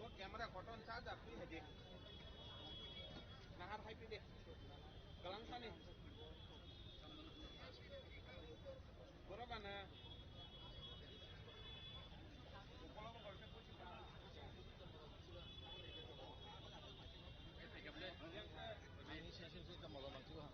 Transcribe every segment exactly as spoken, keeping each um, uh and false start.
O camera koton charge apni hai de. Nahar hai pi de. Galang sani. Boro bana. Ani sisi sisi tamo lo manchu ha.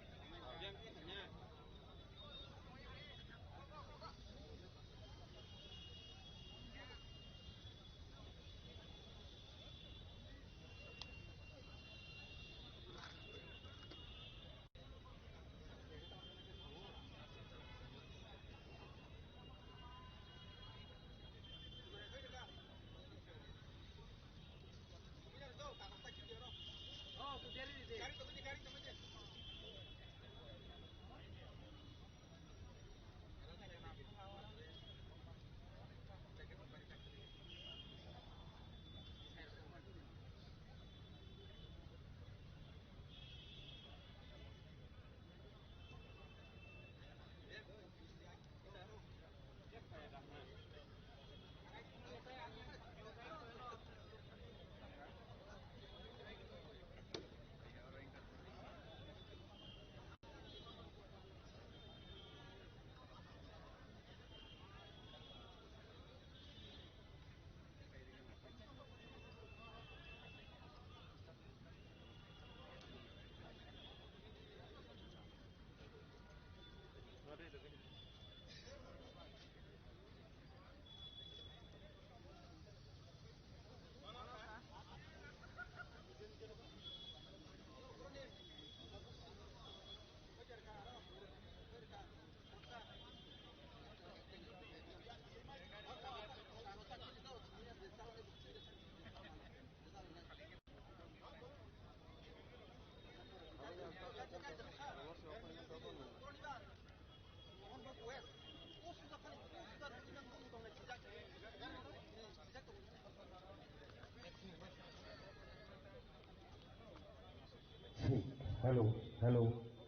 Hello, hello,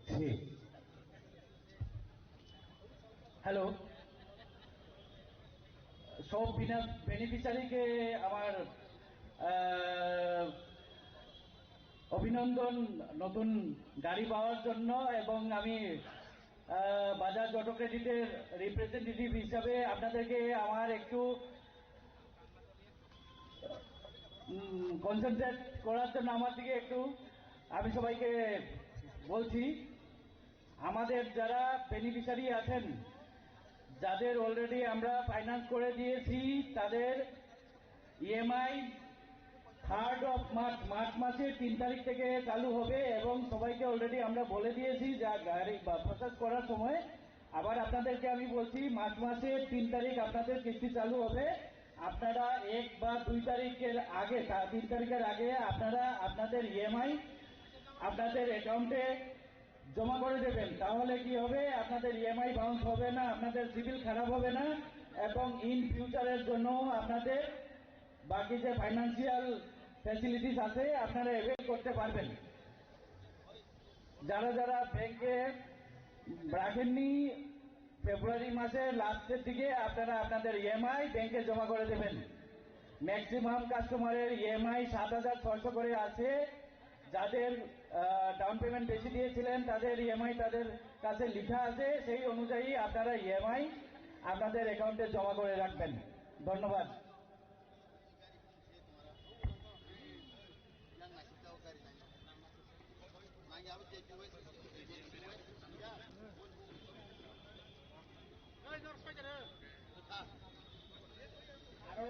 si. Hello, সব বিনা বেনিফিশিয়ারিকে আমার আহ, অভিনন্দন নতুন গাড়ি পাওয়ার জন্য। এবং আমি আহ, বাজাজ অটো ক্রেডিটের রিপ্রেজেন্টেটিভ হিসাবে আপনাদেরকে আমার একটু, উম, কনসেন্ট্রেট করার জন্য আমার দিকে একটু, আমি সবাইকে বলছি, আমাদের যারা বেনিফিশিয়ারি আছেন, যাদের অলরেডি আমরা ফাইন্যান্স করে দিয়েছি, তাদের EMI third of March, March মাসের তিন তারিখ থেকে চালু হবে এবং সবাইকে অলরেডি আমরা বলে দিয়েছি, যা গাড়ি বা প্রসেস করার সময়। আবার আপনাদেরকে আমি বলছি, মার্চ মাসের তিন তারিখ আপনাদের কিস্তি চালু হবে। আপনারা এক বা দুই তারিখের আগে, তা-, তিন তারিখের আগে আপনারা আপনাদের ইএমআই আপনাদের অ্যাকাউন্টে জমা করে দেবেন। তাহলে কি হবে? আপনাদের ইএমআই বাউন্স হবে না, আপনাদের সিবিল খারাপ হবে না, এবং ইন ফিউচারের জন্য আপনাদের বাকি যে ফাইন্যান্সিয়াল ফ্যাসিলিটিস আছে, আপনারা অ্যাভেল করতে পারবেন। যারা যারা ব্যাংকে রাখেননি, ফেব্রুয়ারি মাসের লাস্টের দিকে আপনারা আপনাদের ইএমআই ব্যাংকে জমা করে দেবেন। ম্যাক্সিমাম কাস্টমারের ইএমআই সাত হাজার ছয়শো করে আছে। যাদের, আহ, ডাউন পেমেন্ট বেশি দিয়েছিলেন, তাদের ইএমআই তাদের কাছে লেখা আছে, সেই অনুযায়ী আপনারা ইএমআই আপনাদের অ্যাকাউন্টে জমা করে রাখবেন। ধন্যবাদ। আরো,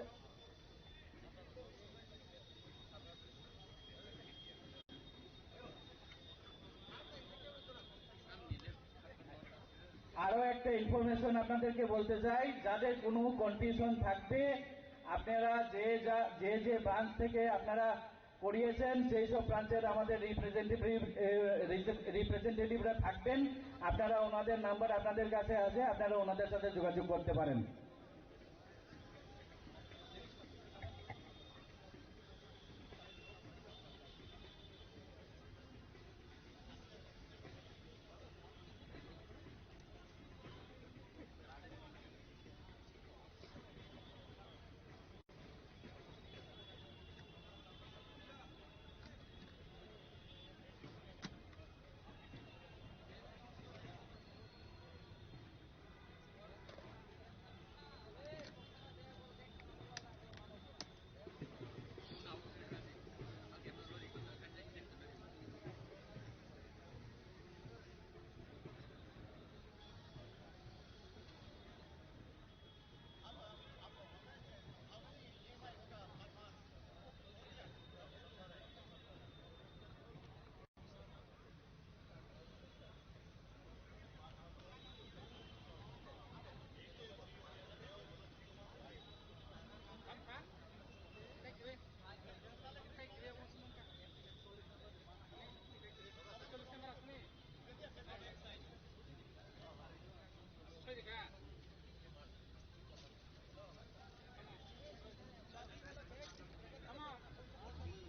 আরো একটা ইনফরমেশন আপনাদেরকে বলতে চাই, যাদের কোনো কনফিউশন থাকবে, আপনারা যে যা, যে যে ব্রাঞ্চ থেকে আপনারা করিয়েছেন, সেই সব ব্রাঞ্চের আমাদের রিপ্রেজেন্টেটিভ, এ, রিপ্রেজেন্টেটিভরা থাকবেন। আপনারা ওনাদের নাম্বার আপনাদের কাছে আছে, আপনারা ওনাদের সাথে যোগাযোগ করতে পারেন।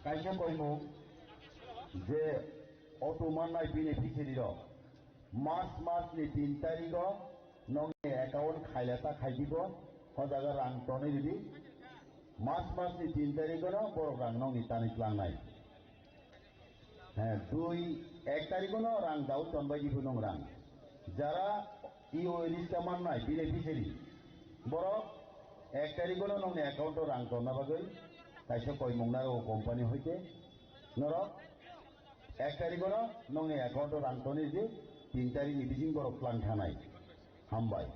Kaisa koimung je auto mannai bini phisiri rok March, March ni tin tarikh o nokni account khailasa khaidibo, o jaga rang tonwi ridi. March, March ni tin tarikh o no borok rang nokni tani tlangnai. He, dui, ek tarikh o no rang dao tonbai dibo nong rang. Jara E O A list o mannai beneficiary, borok ek tarikh o no nokni account o rang tonna bagwi kaisa koimung naro company hoite norok. Ek tarikh o no nokni account o rang toni di, tin tarikh ni bising borok tlang thanai. Hambai.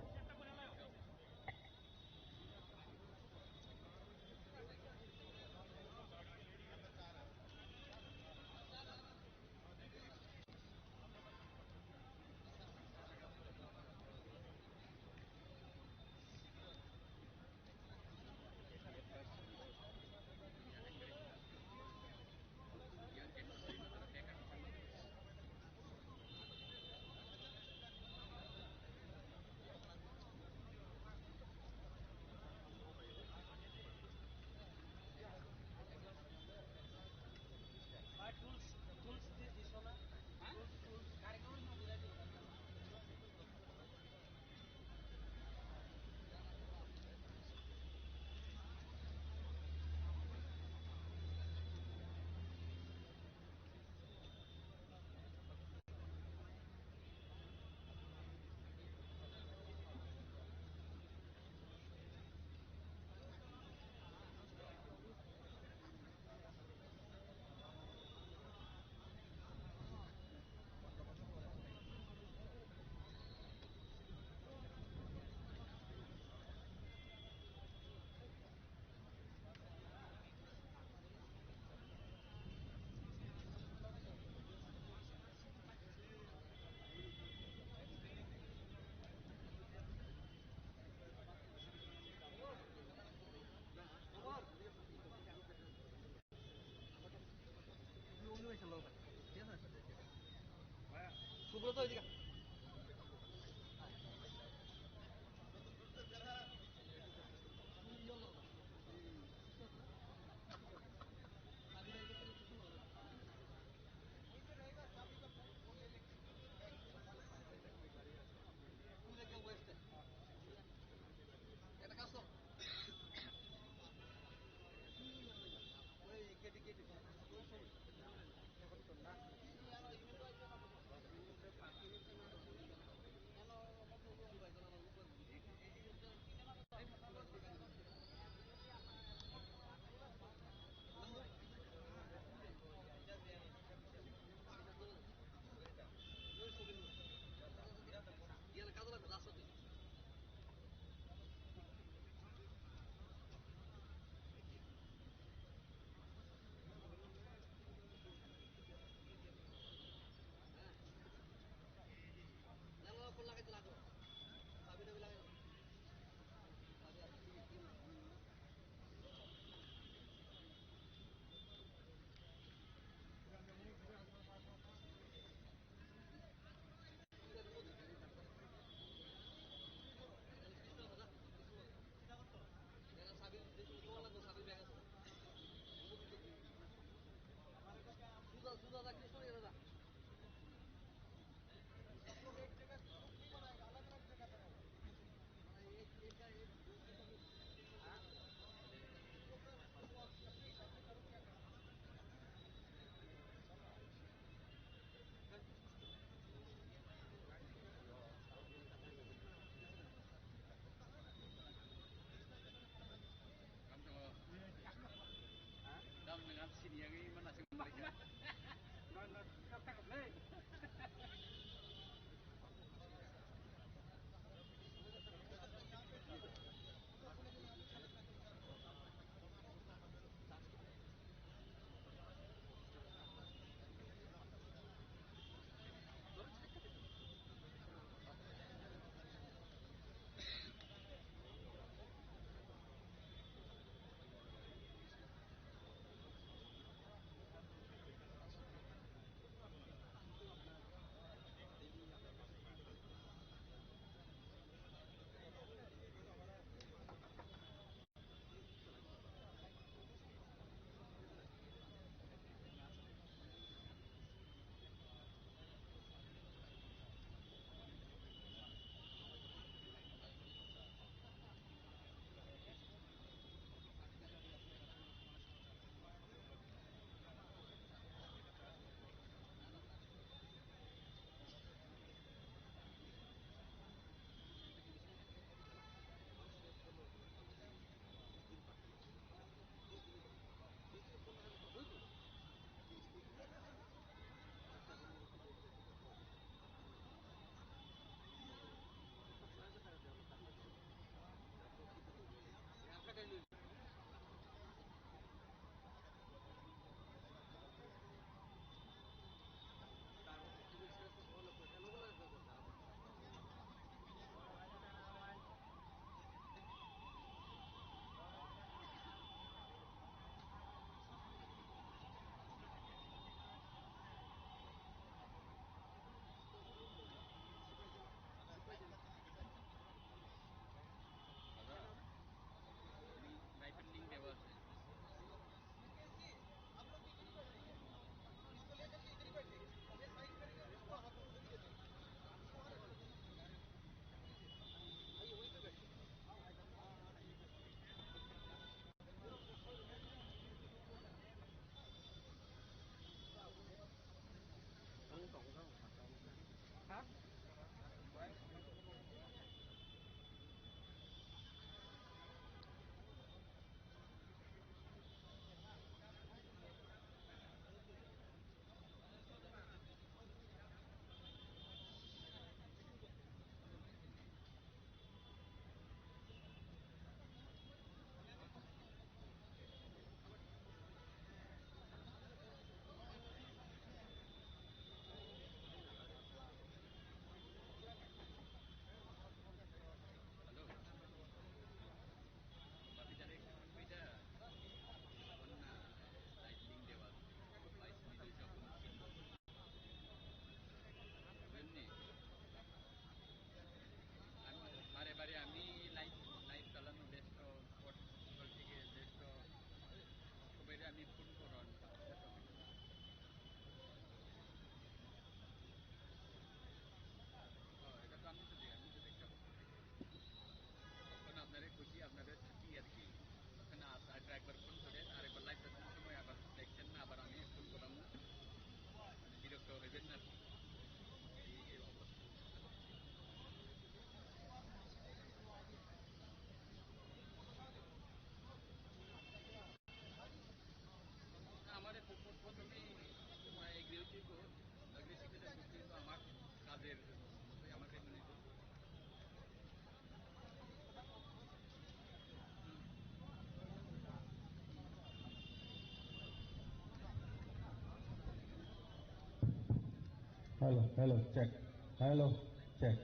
Hello, hello, check. Hello, check.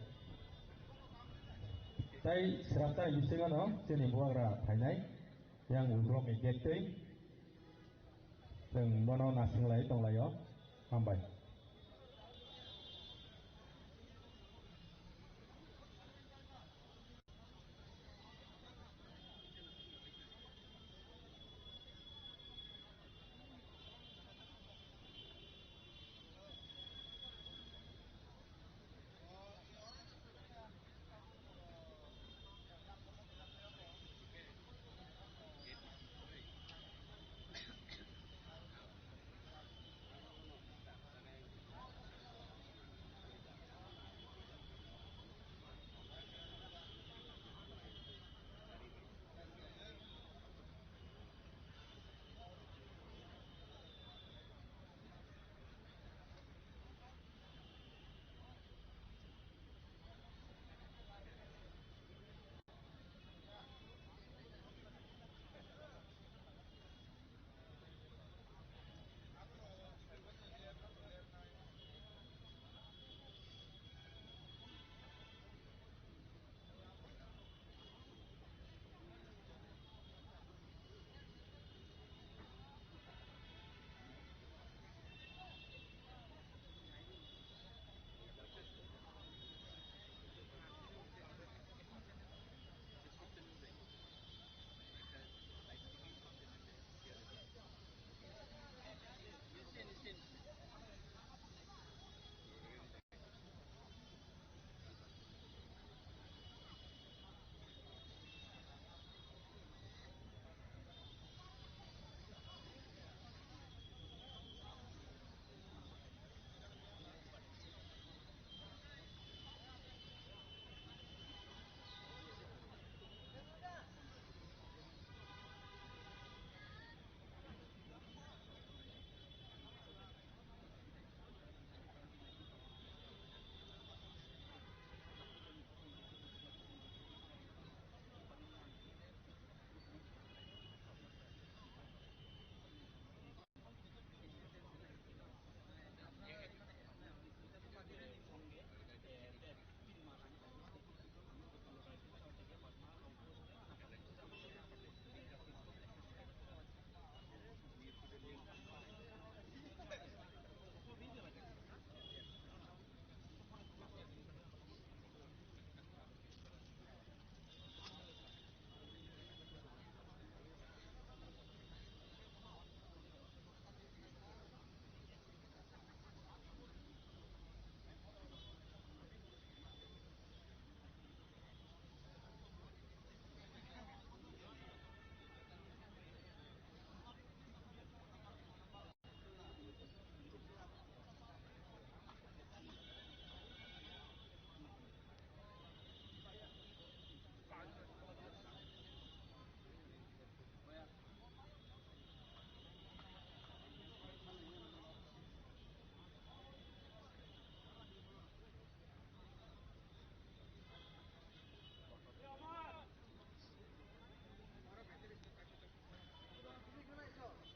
Tai sraptai bisingo no chini buagra phainai, yang ubrok ni gate twi. Chwng bono nasinglai tonglaio. Hambai.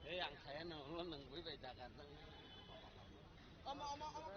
Ei, ang saya nang, nang bui bai jaga nang. Omo, omo, omo.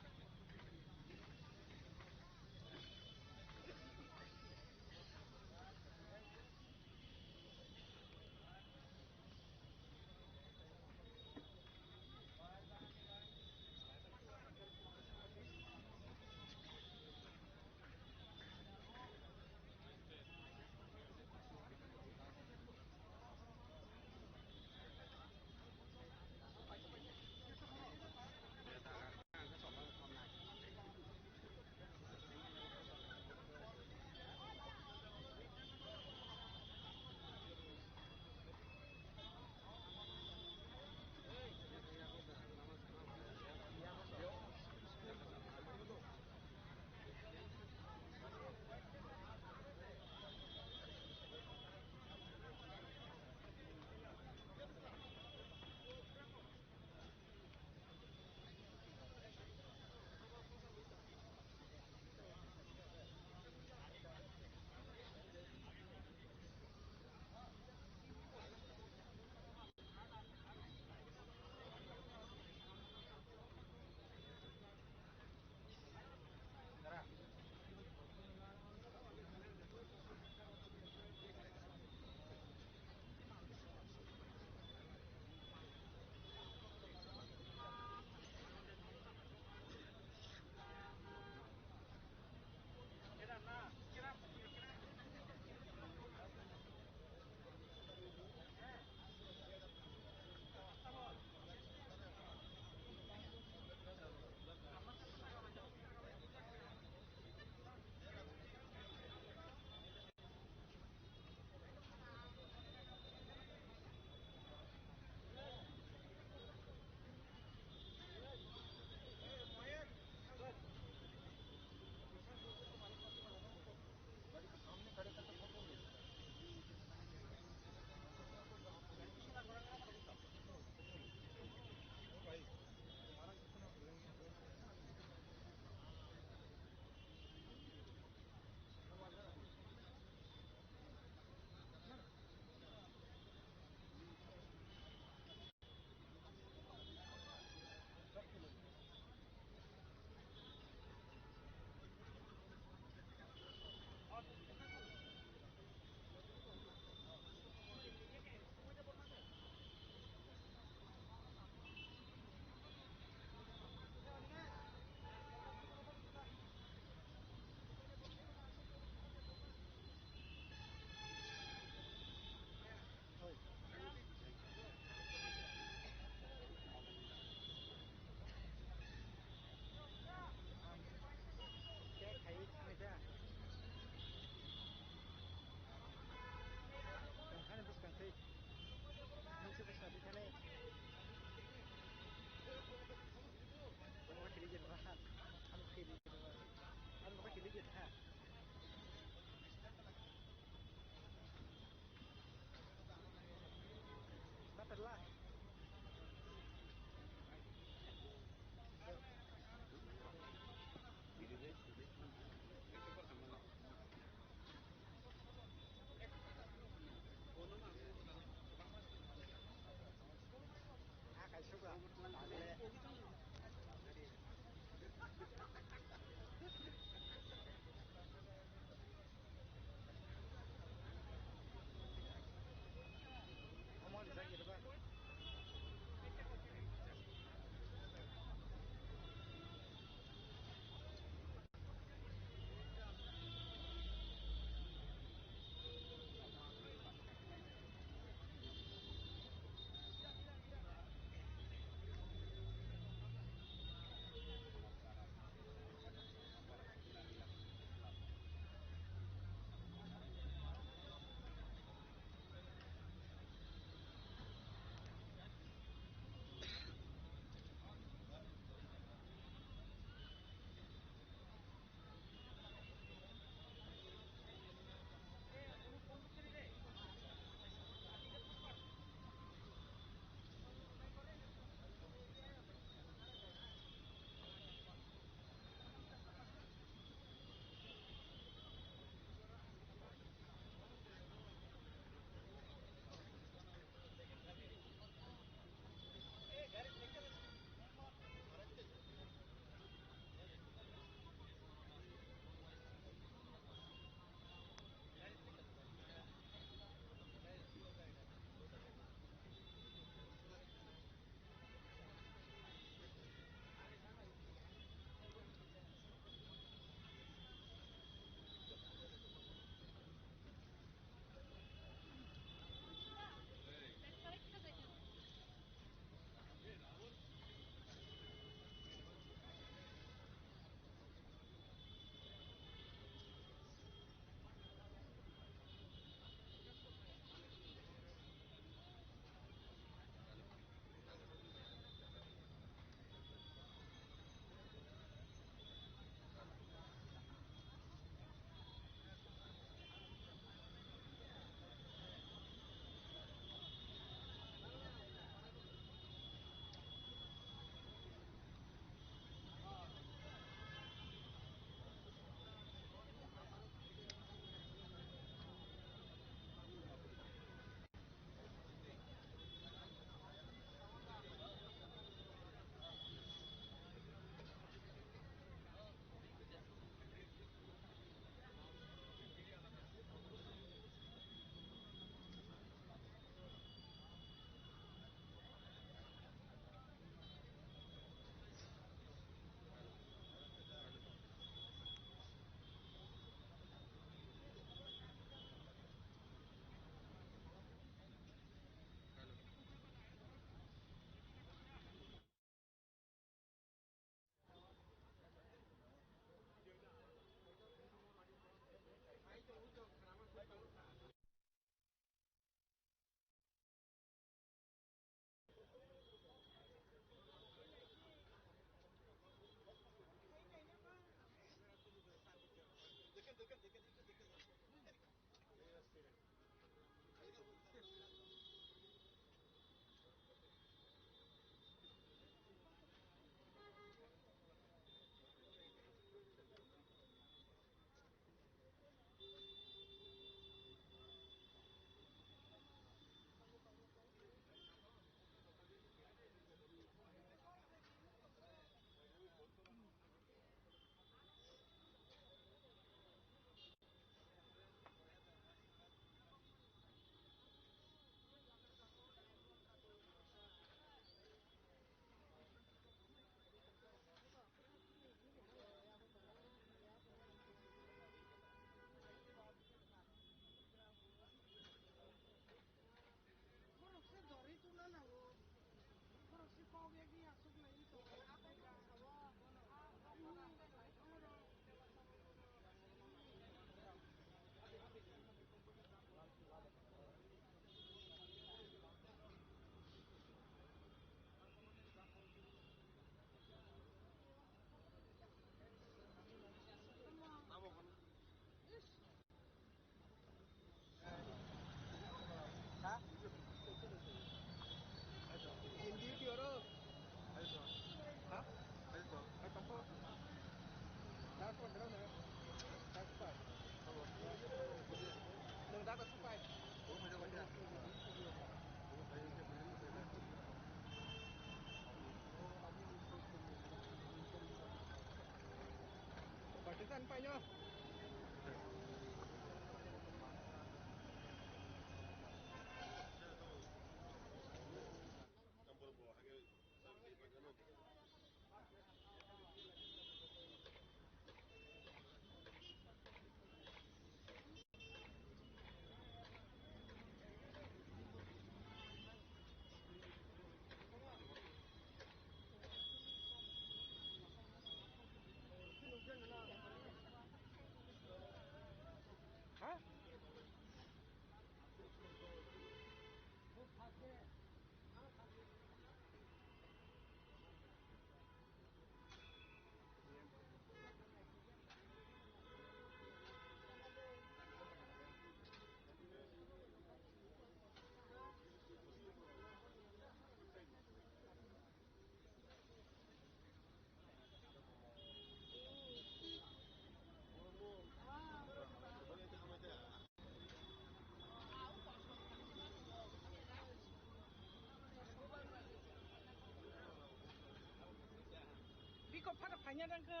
Biko phano phanya dang kha.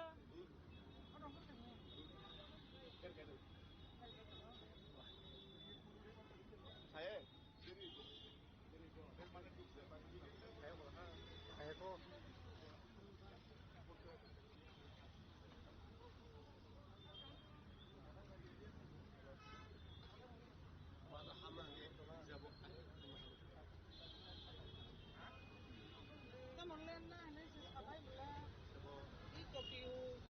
Phano kha thangya. Hai. Hai ko. Tamo len na, hinwi se sabai bwla. I kopi o.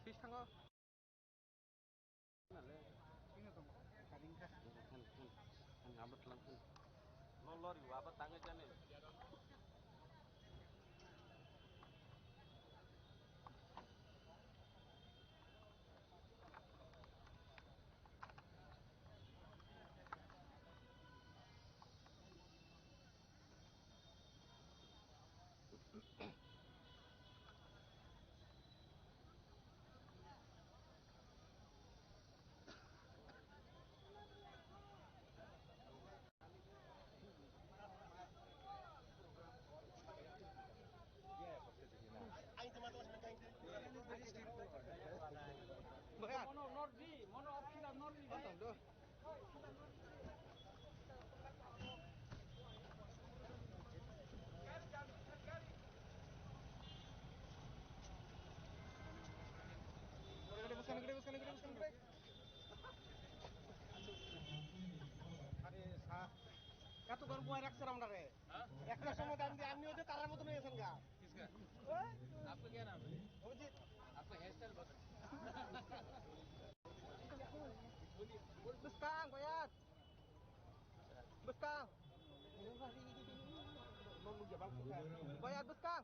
Tis thango. Lo lori waba tangwi jani. Mono nordi, mono option nordi. Are sa, kato kan buai raksa ramda re. Ekta somoy dam di, amni oje tarar moton oye sanga. किसका? Oye? आपका क्या नाम है? Abhijit. आपका hair style बहुत अच्छा है। Bwskang, Boyat. Bwskang. Boyat, bwskang.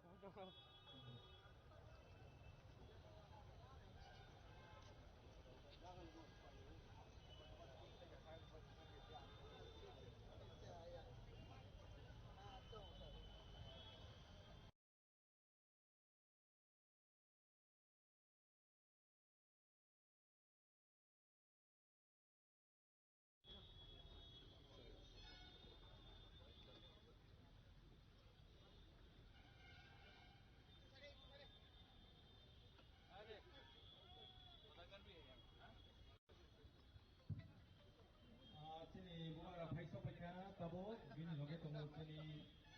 Ah, chini bubagra phaisa paikha tabuk, bini loge tongo chini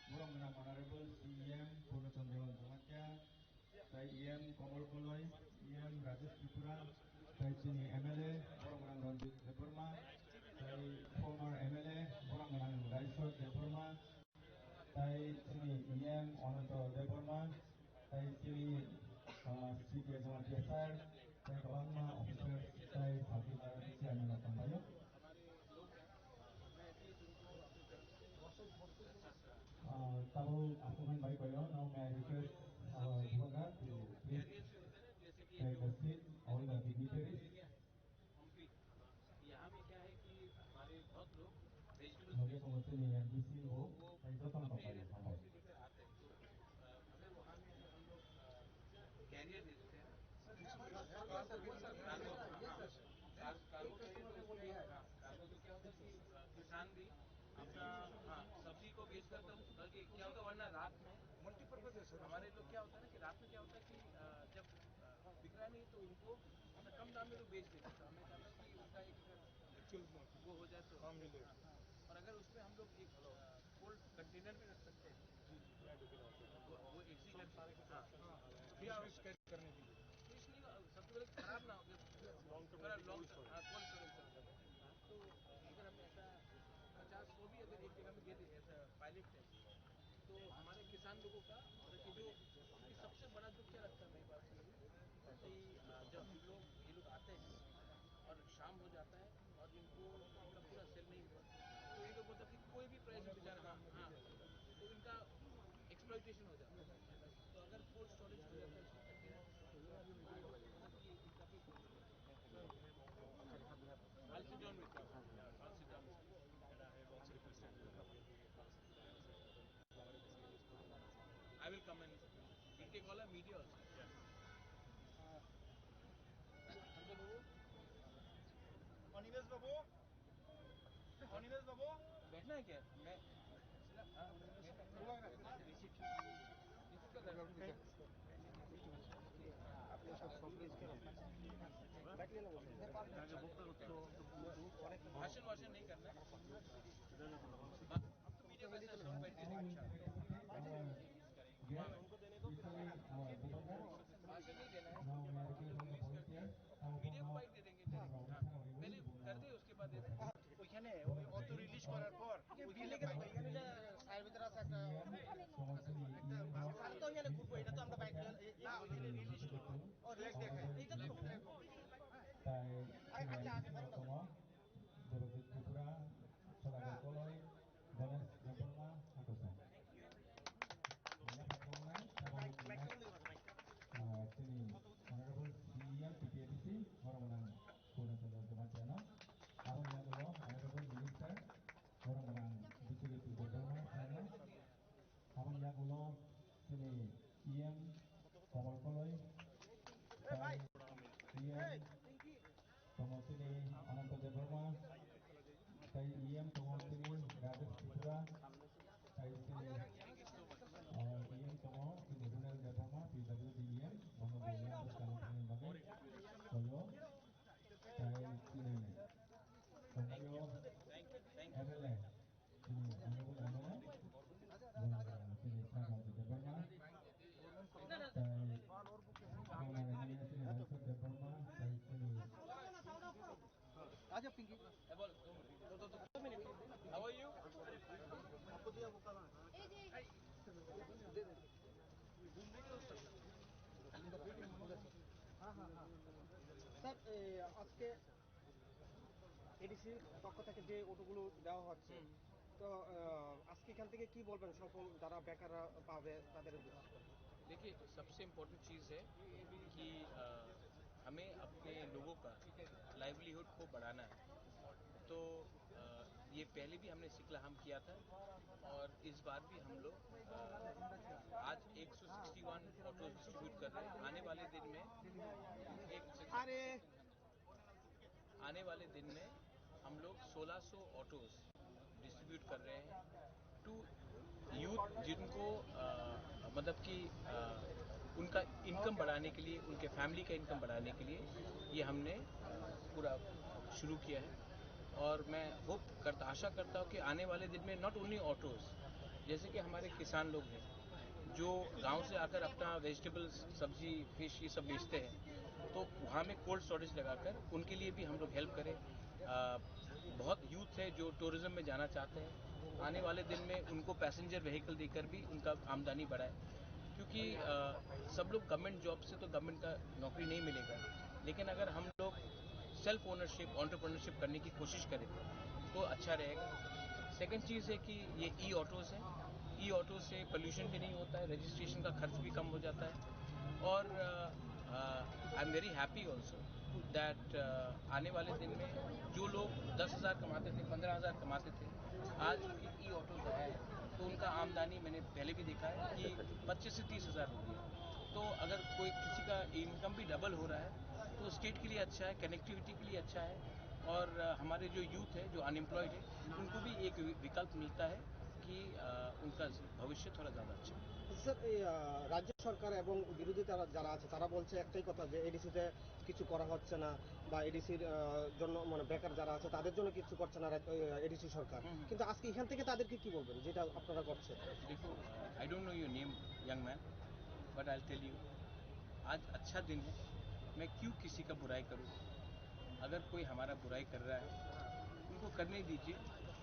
borok gwnang honorable C E M Purno Chandra Jamatia, tai E M Kamal Koloi, E M Rajesh Tripura, tai chini M L A borok gwnang Ranjit Debbarma, tai former M L A borok gwnang Raiswar Debbarma, tai chini E M Ananto Debbarma, tai chini, ah, C P S Jamatia sir, tai kwbangma officers, tai circle chairman rok tongbaio. Ah, tabuk aswk bai koyo, now may I request our blogger to please take the seat, all the dignitaries. हम भी, यहाँ में क्या है कि हमारे बहुत लोग vegetable Loge tongo chini M D C o, tai jotono tongpaio, hambai. पे आते हैं, तो, अ, अगर वहाँ में हम लोग, अ, कैरियर दे देते हैं, कार्गो, कार्गो, कार्गो, कार्गो तो क्या होता है कि, अ, किसान भी अपना, हाँ, सब्जी को बेचकर तो बल्कि क्या होता है, वरना रात में मल्टीपर्पज है सर। हमारे लोग क्या होता है ना कि रात में क्या होता है कि, अ, जब, अ, बिक रहा नहीं तो उनको मतलब कम दाम में तो बेच देते हैं। तो हमें क्या था कि उसका एक वो हो जाए तो। हाँ। और अगर उसमें हम लोग एक, अ, कोल्ड कंटेनर में रख सकते हैं। वो, वो एसी कर, हाँ। तो क्या करने के लिए। कुछ नहीं, सबसे पहले खराब ना हो, थोड़ा लॉन्ग टर्म, हाँ, कोल्ड स्टोरेज। तो अगर हमने ऐसा पचास, सौ भी अगर एक जगह में दे दे, ऐसा पायलट टेस्ट, तो हमारे किसान लोगों का, मतलब कि जो, क्योंकि सबसे बड़ा दुख क्या लगता है मेरे पास, कि, अ, जब हम लोग, ये लोग आते हैं और शाम हो जाता है और इनको, इनका पूरा सेल नहीं हुआ, तो ये लोग बोलते हैं कि कोई भी प्राइस में बेचा रहा, हाँ, तो इनका एक्सप्लॉयटेशन हो जाता है। तो अगर कोल्ड स्टोरेज हो जाता है, उसमें I'll sit down with you. I'll sit down with you. I will come and we'll take all our media also. Yes. Sanjay Babu? Animesh Babu? Animesh Babu? बैठना है क्या? मैं, हाँ, बैठना है। भाषण वाषण नहीं करना है। हम तो मीडिया में से बैठ के देखो। भाषण नहीं देना है। मीडिया को माइक दे देंगे। हाँ, पहले कर दे, उसके बाद दे देंगे। ওইখানে ওই অটো রিলিজ করার পর ওইখানে বাইক নিয়ে স্যার ভিতরে আছে একটা, একটা স্যার তো এখানে ঘুরবো, এটা তো আমরা বাইক নিয়ে, এই, এই, ওইখানে রিলিজ করবো। ও, রিলিজ দেখায়। এইটা তো Tongo, Debojit Tripura, Solagar Koloi, Ganesh Debbarma, Hakosa. Mane pathornai, tabuk next, ah, chini Honorable C E M T P A D C, borok gwnang Purna Chandra Debbarma. Aboni yagulo Honorable Minister, borok gwnang Biswajit Debbarma, Sano. Aboni yagulo chini E M Kamal Koloi, tai E M tongo chini Ananta Debbarma, tai E M tongo chini Rajesh Tripura, tai chini, ah, E M tongo chini Runal Debbarma, P W D E M, bono bo yang bwskang thangni bagwi koyo, tai chini tongo M L A. How are you? Sir, এ, আজকে এডিসির পক্ষ থেকে যে অটোগুলো দেওয়া হচ্ছে, হুম। তো, আহ, আজকে এখান থেকে কি বলবেন সকল যারা বেকাররা পাবে তাদের উদ্দেশ্যে? देखिए, सबसे इम्पोर्टेंट चीज़ है कि, अ, हमें अपने लोगों का लाइवलीहुड को बढ़ाना है। तो, अ, ये पहले भी हमने सिकलाहाम किया था और इस बार भी हम लोग, अ, आज एक सौ इकसठ ऑटोज डिस्ट्रीब्यूट कर रहे हैं। आने वाले दिन में एक अरे आने वाले दिन में हम लोग सोलह सौ ऑटोज डिस्ट्रीब्यूट कर रहे हैं टू यूथ, जिनको, अ, मतलब कि, अ, उनका इनकम बढ़ाने के लिए, उनके फैमिली का इनकम बढ़ाने के लिए ये हमने, अ, पूरा शुरू किया है। और मैं होप करता, आशा करता हूँ कि आने वाले दिन में नॉट ओनली ऑटोज, जैसे कि हमारे किसान लोग हैं, जो गांव से आकर अपना वेजिटेबल्स, सब्जी, फिश, ये सब बेचते हैं, तो वहाँ में कोल्ड स्टोरेज लगाकर उनके लिए भी हम लोग हेल्प करें। अ, बहुत यूथ है जो टूरिज्म में जाना चाहते हैं। आने वाले दिन में उनको पैसेंजर व्हीकल देकर भी उनका आमदनी बढ़ाए, क्योंकि, अ, सब लोग गवर्नमेंट जॉब से तो गवर्नमेंट का नौकरी नहीं मिलेगा, लेकिन अगर हम लोग सेल्फ ओनरशिप, एंटरप्रेन्योरशिप करने की कोशिश करें तो अच्छा रहेगा। सेकंड चीज़ है कि ये ई ऑटोज़ है, ई ऑटो से पोल्यूशन भी नहीं होता है, रजिस्ट्रेशन का खर्च भी कम हो जाता है। और I am very happy also that आने वाले दिन में जो लोग दस हज़ार कमाते थे, पन्द्रह हज़ार कमाते थे, आज क्योंकि ई ऑटोज़ आया है तो उनका आमदनी मैंने पहले भी देखा है कि पच्चीस से तीस हज़ार हो गया। तो अगर कोई किसी का इनकम भी डबल हो रहा है तो स्टेट के लिए अच्छा है, कनेक्टिविटी के लिए अच्छा है। और, अ, हमारे जो यूथ है, जो अनएम्प्लॉयड है, उनको भी एक वि-, विकल्प मिलता है कि, अ, उनका भविष्य थोड़ा ज़्यादा अच्छा है। স্যার, এই, আহ, রাজ্য সরকার এবং বিরোধী তারা যারা আছে, তারা বলছে একটাই কথা যে এডিসিতে কিছু করা হচ্ছে না বা এডিসির, আহ, জন্য, মানে, বেকার যারা আছে তাদের জন্য কিছু করছে না রাজ-, এই, আহ, এডিসি সরকার। হুম, হুম। কিন্তু আজকে এখান থেকে তাদেরকে কি বলবেন, যেটা আপনারা করছেন? देखो, I don't know your name, young man, but I'll tell you, आज अच्छा दिन है, मैं क्यों किसी का बुराई करूँ? अगर कोई हमारा बुराई कर रहा है, उनको करने दीजिए।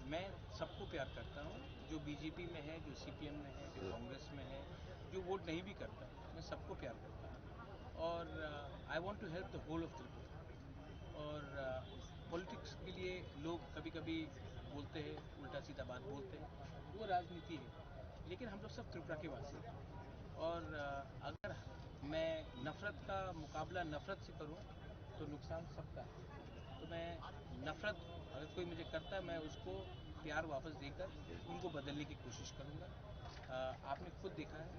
मैं सबको प्यार करता हूँ, जो बीजेपी में है, जो सीपीएम में है, जो कांग्रेस में है, जो वोट नहीं भी करता, मैं सबको प्यार करता हूँ। और, uh, I want to help the whole of Tripura। और, uh, पॉलिटिक्स के लिए लोग कभी-कभी बोलते हैं, उल्टा सीधा बात बोलते हैं, वो राजनीति है। लेकिन हम लोग सब त्रिपुरा के वासी हैं। और, अ, अगर मैं नफरत का मुकाबला नफरत से करूं, तो नुकसान सबका है। तो मैं नफरत, अगर कोई मुझे करता है, मैं उसको प्यार वापस देकर उनको बदलने की कोशिश करूंगा। अ, आपने खुद देखा है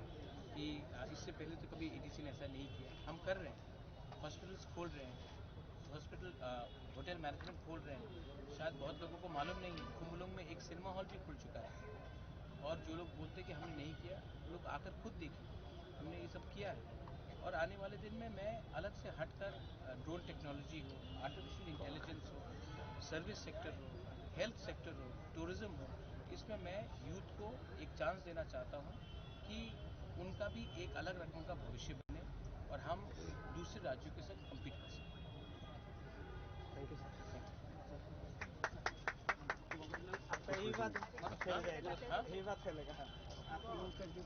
कि, अ, इससे पहले तो कभी एडीसी ने ऐसा नहीं किया। हम कर रहे हैं, हॉस्पिटल्स खोल रहे हैं, हॉस्पिटल, अ, होटल मैनेजमेंट खोल रहे हैं। शायद बहुत लोगों को मालूम नहीं है, खुम्बुलुंग में एक सिनेमा हॉल भी खुल चुका है। और जो लोग बोलते हैं कि हमने नहीं किया, वो लोग आकर खुद देखें, हमने ये सब किया है। और आने वाले दिन में मैं अलग से हटकर, अ, ड्रोन टेक्नोलॉजी हो, आर्टिफिशियल इंटेलिजेंस हो, सर्विस सेक्टर हो, हेल्थ सेक्टर हो, टूरिज्म हो, इसमें मैं यूथ को एक चांस देना चाहता हूँ कि उनका भी एक अलग रकम का भविष्य बने और हम दूसरे राज्यों के साथ कम्पीट कर सकें। Thank you sir. आपका यही बात फैल जाएगा, हाँ? यही बात फैलेगा। आप लोग कर दो।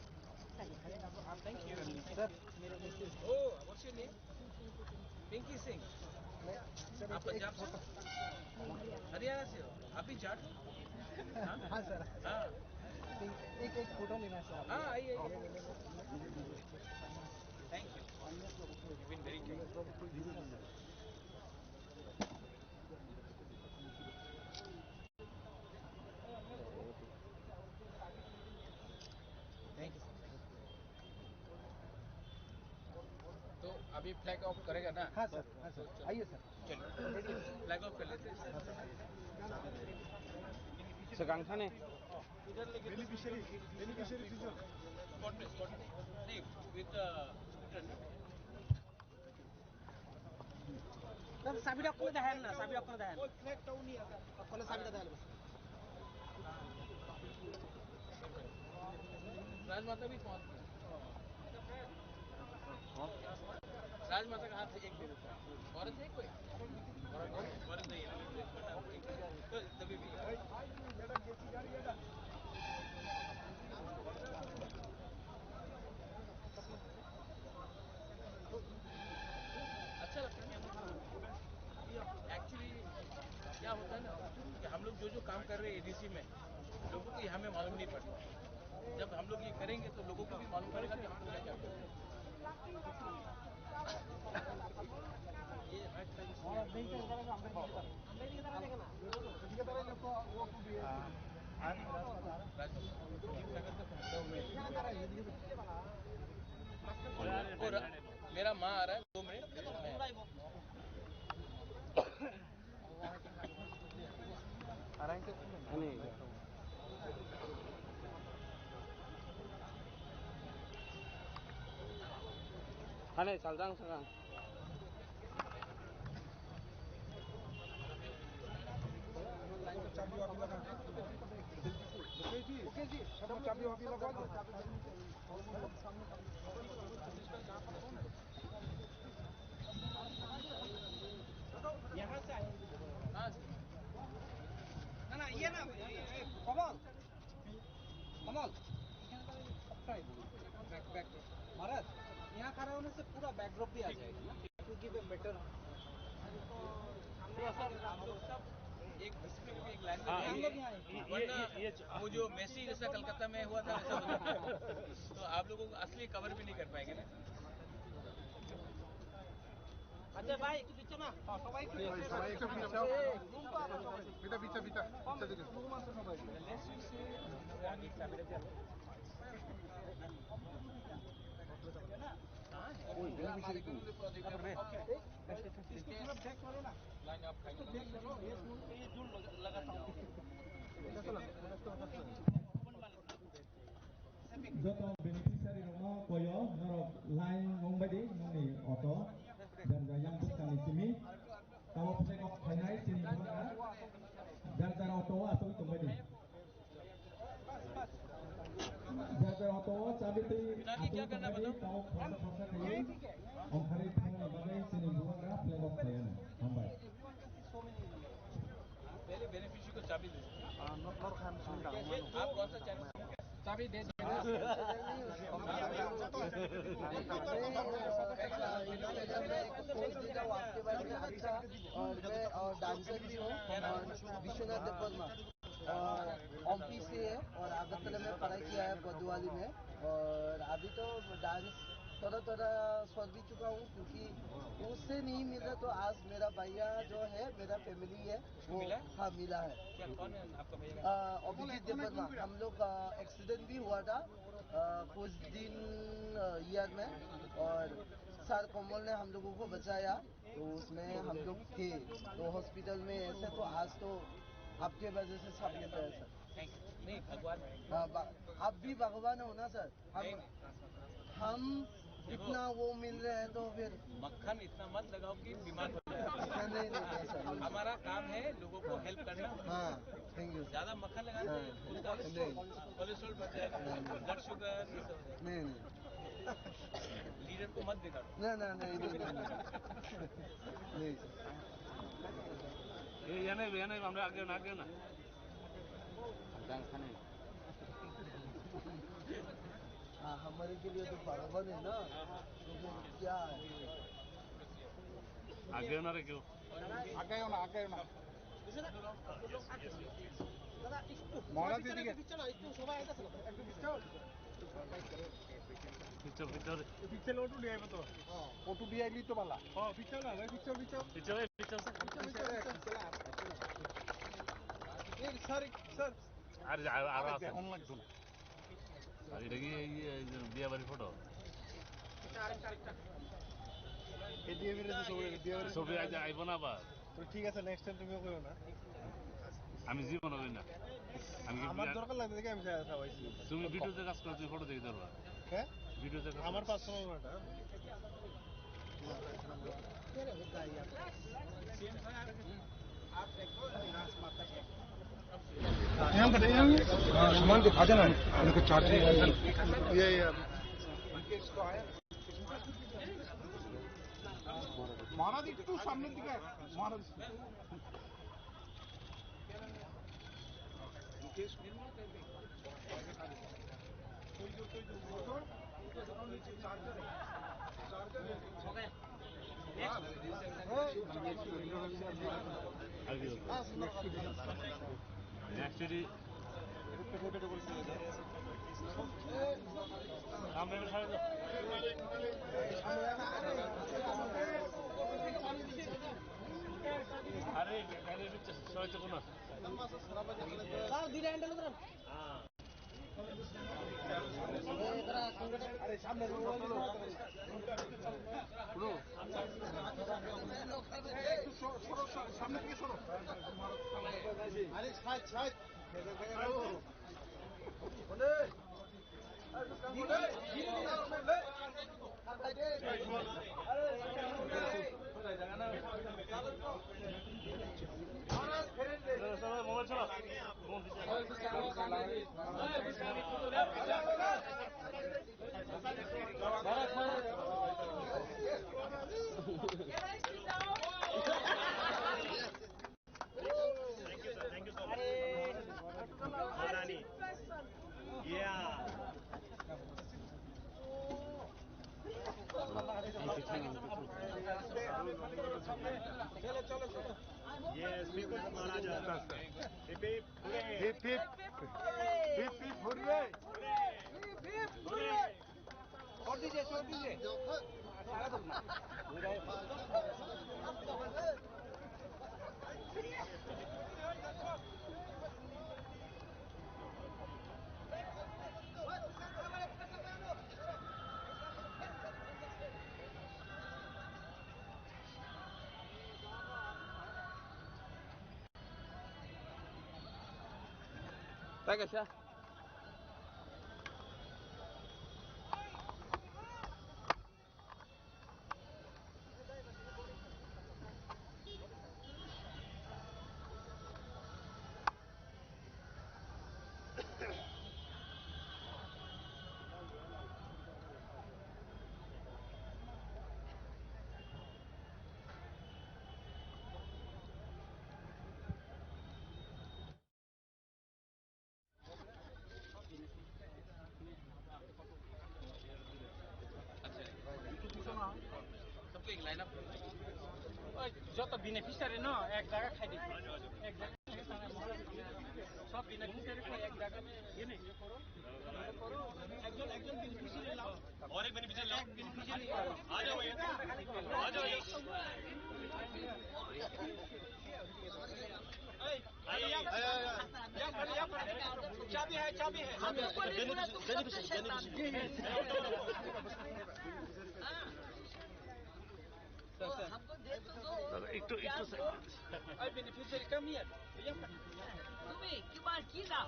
Thank you. सर, मेरे को ओ, what's your name? Pinky Singh। आप पंजाब से हो? हरियाणा से हो? आप भी जाट हो? हाँ? हाँ सर। हाँ। एक, एक फोटो लेना है सर। हाँ, आइए, आइए। Thank you. You've been very kind. Thank you, sir. तो अभी फ्लैग ऑफ करेगा ना? हाँ सर, हाँ सर, आइए सर। चलो, फ्लैग ऑफ कर लेते हैं। सर, गांगठाने। Beneficiary, beneficiary teacher. कौन प्लीज, कौन प्लीज? नहीं, विद, अ, स्कूटर ना? Sir, চাবিটা অকলে দেখায় না, চাবি অকলে দেখায় না। ওই ফ্ল্যাগটা উনি আছে। অকলে চাবিটা দেখালে। राजमाता भी पहुंच गए। राजमाता का हाथ से एक दे देता है। और थे कोई? और, और, और नहीं है। तो तभी भी। अच्छा लगता है। एक्चुअली क्या होता है ना कि हम लोग जो जो काम कर रहे हैं एडीसी में, लोगों को यहाँ में मालूम नहीं पड़ता। जब हम लोग ये करेंगे तो लोगों को भी मालूम पड़ेगा कि हम लोग क्या क्या कर रहे हैं। और मेरा माँ आ रहा है, दो मिनट। Hane, saljang, saljang. चाबी वाबी लगा। ओके जी, ओके जी, सब चाबी वाबी लगा दो। यहाँ से आए। हाँ। ना, ना, ये ना, ये, ये, कमल। कमल, बैक, बैक। महाराज, यहाँ खड़ा होने से पूरा बैकड्रॉप भी आ जाएगा ना? To give a better। थोड़ा सा आप लोग सब एक, एक लाइन में हाँ, जाइए। ये, ये, ये, वरना ये, ये, वो जो मेसी जैसा कलकत्ता में हुआ था, वैसा हो जाएगा। तो आप लोगों को असली कवर भी नहीं कर पाएंगे ना। আচ্ছা ভাই, একটু পিছনে। হ্যাঁ, সবাই একটু পিছনে। সবাই একটু পিছনে। রুম তো আছে সবাই। পিতা, পিতা, পিতা। কম পিতা দিকে। রুম আছে সবাই। ওই, রুম পিছনে একটু। इसको पूरा बैक करो ना। इसको बैक करो, ये दूर, ये दूर लगा, लगाता हूँ। Joto beneficiary rokno koyo, norok line wngbai di, nongni auto, jang jang yang bwskangni simi, tamo flag off khainai chini bwkha, jar jar auto o aswk tongbai di. Jar jar auto o chabi twi aswk tongbai di, tamo khoroksa khoroksa twi, ongkhorwi thangna bagwi chini bwkha flag off khaiyano. Hambai. पहले बेनिफिशियरी को चाबी दे। आप कौन सा चैनल? चाबी दे दो। और मैं, और डांसर भी हूँ, और विश्वनाथ देव वर्मा। और ओमपी से है और अगरतला में पढ़ाई किया है कोतवाली में। और अभी तो डांस थोड़ा थोड़ा छोड़ भी चुका हूँ, क्योंकि उससे नहीं मिल रहा, तो आज मेरा भैया जो है, मेरा फैमिली है, वो मिला? हाँ, मिला है। क्या, कौन है आपका भैया का? अ, अभिजीत देववर्मा। हम लोग का एक्सीडेंट भी हुआ था, अ, कुछ दिन, अ, ईयर में, और सर कमल ने हम लोगों को बचाया। तो उसमें हम लोग थे, तो हॉस्पिटल में ऐसे, तो आज तो आपके वजह से सब मिल रहा है, सर। Thank you. नहीं, भगवान। हाँ, बा-, आप भी भगवान हो ना, सर? हम, नहीं, नहीं। हम देखो, इतना वो मिल रहे हैं, तो फिर मक्खन इतना मत लगाओ कि बीमार हो जाए। नहीं, नहीं, नहीं, सर। हमारा काम है लोगों को हाँ। हेल्प करना। हाँ, थैंक यू। ज्यादा मक्खन लगाने से हाँ। उनका नहीं। कोलेस्ट्रॉल, कोलेस्ट्रॉल बढ़ जाएगा, नहीं, नहीं। ब्लड शुगर, ये सब हो जाएगा। नहीं, नहीं। लीडर को मत बिगाड़ो। नहीं, नहीं, नहीं, नहीं, नहीं, नहीं। नहीं। ये, ये नहीं, ये नहीं, हम लोग आगे ना, आगे ना। हाँ, हमारे के लिए तो भगवान है ना, तो फिर क्या है? আগে ওনারে কেউ আগাইও না, আগাইও না। মহারাজ, এদিকে। পিছল, পিছল। পিছল ওটু নিয়ে আইবো তো। ওটু দিয়ে আইলি তো বালা। ও, পিছল না, ভাই, পিছল, পিছল। পিছল, পিছল। পিছল, পিছল, পিছল। এই, স্যার, স্যার। আরে, আর, আর আরে, আছে। এখন লাগতো না। আর এটা কি এই, এই যে বিয়া বাড়ির ফটো? এই বিয়ে বাড়ির ছবি, বিয়ে বাড়ির ছবি আজ আইবো না আবার। তো ঠিক আছে, নেক্সট টাইম তুমিও কইও না। আমি জীবন হই না। আমি কি আমার বিয়া- দরকার লাগবে দেখে আমি সা-, সাবাইছি। তুমি ভিডিওতে কাজ করো, তুমি ফটো দেখি ধরবা। হ্যাঁ? ভিডিওতে কাজ আমার করো। পার্সোনাল ওটা। यहाँ पर, यहाँ, हाँ, सामान दिखा देना, उनको चार्ज। ये, ये। মহারাজ একটু সামনের দিকে, মহারাজ। আরে, গাড়ি সবাই তো কোনো। স্যার, দুইটা হ্যান্ডেল ধরেন। আরে, সামনে একটু সরো, সরো, সামনে দিকে সরো। আরে, side, side. Thank you, sir. Thank you so much. Maharani. Yeah. Yes, people, Maharaja. Hip, hip, hooray. Hip, hip. Hip, hip, hooray. Hooray. Hooray. छोड़ दीजिए, छोड़ दीजिए। Taga siya. Joto beneficiary no ek jaga khai di. Ek jaga khai di. Sob beneficiary ko ek jaga mein ye nahi, ye koro. Ye koro. Ekjon, ekjon beneficiary lao. Aur ek beneficiary lao. Ek beneficiary lao. Aa jao bhaiya. Aa jao, aa jao. Hey. चाबी है, चाबी है। हमको दे तो दो। दादा, एक तो, एक तो सर। अरे, बेनिफिशियरी कम ही है। तुम्हें क्यों बार की ना?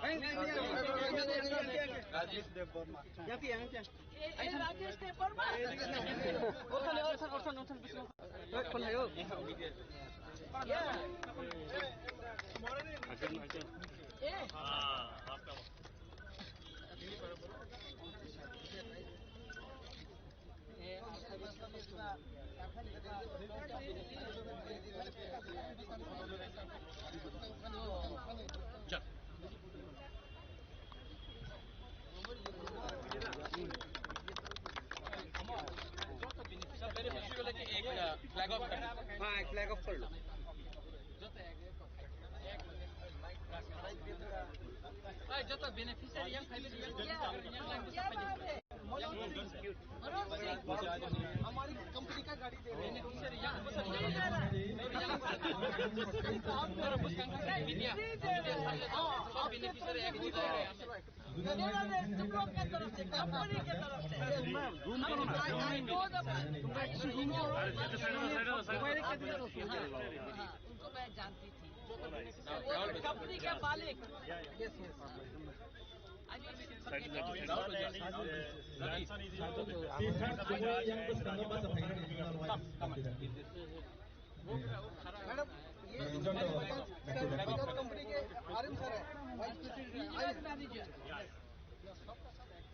राजेश देव वर्मा। यहाँ पे, यहाँ पे। ए, ए, राजेश देव वर्मा। ओथान, ओथान, ओथान, ओथान, बिष्णु। ए, कौन है वो? ए। हाँ, आपका। Flag off kar lo. Joto beneficiary yang kaibe yang yang language apa dia? हमारी कंपनी का गाड़ी दे रहे हैं। Beneficiary yang apa saja? Media, media, सब beneficiary yang kita है। नहीं, नहीं, नहीं, तुम लोग की तरफ से, कंपनी की तरफ से। I, I know the हाँ, उनको मैं जानती थी। वो कंपनी के मालिक। मैडम, ये कंपनी के आरएम सर है, वाइस प्रेसिडेंट, आइए।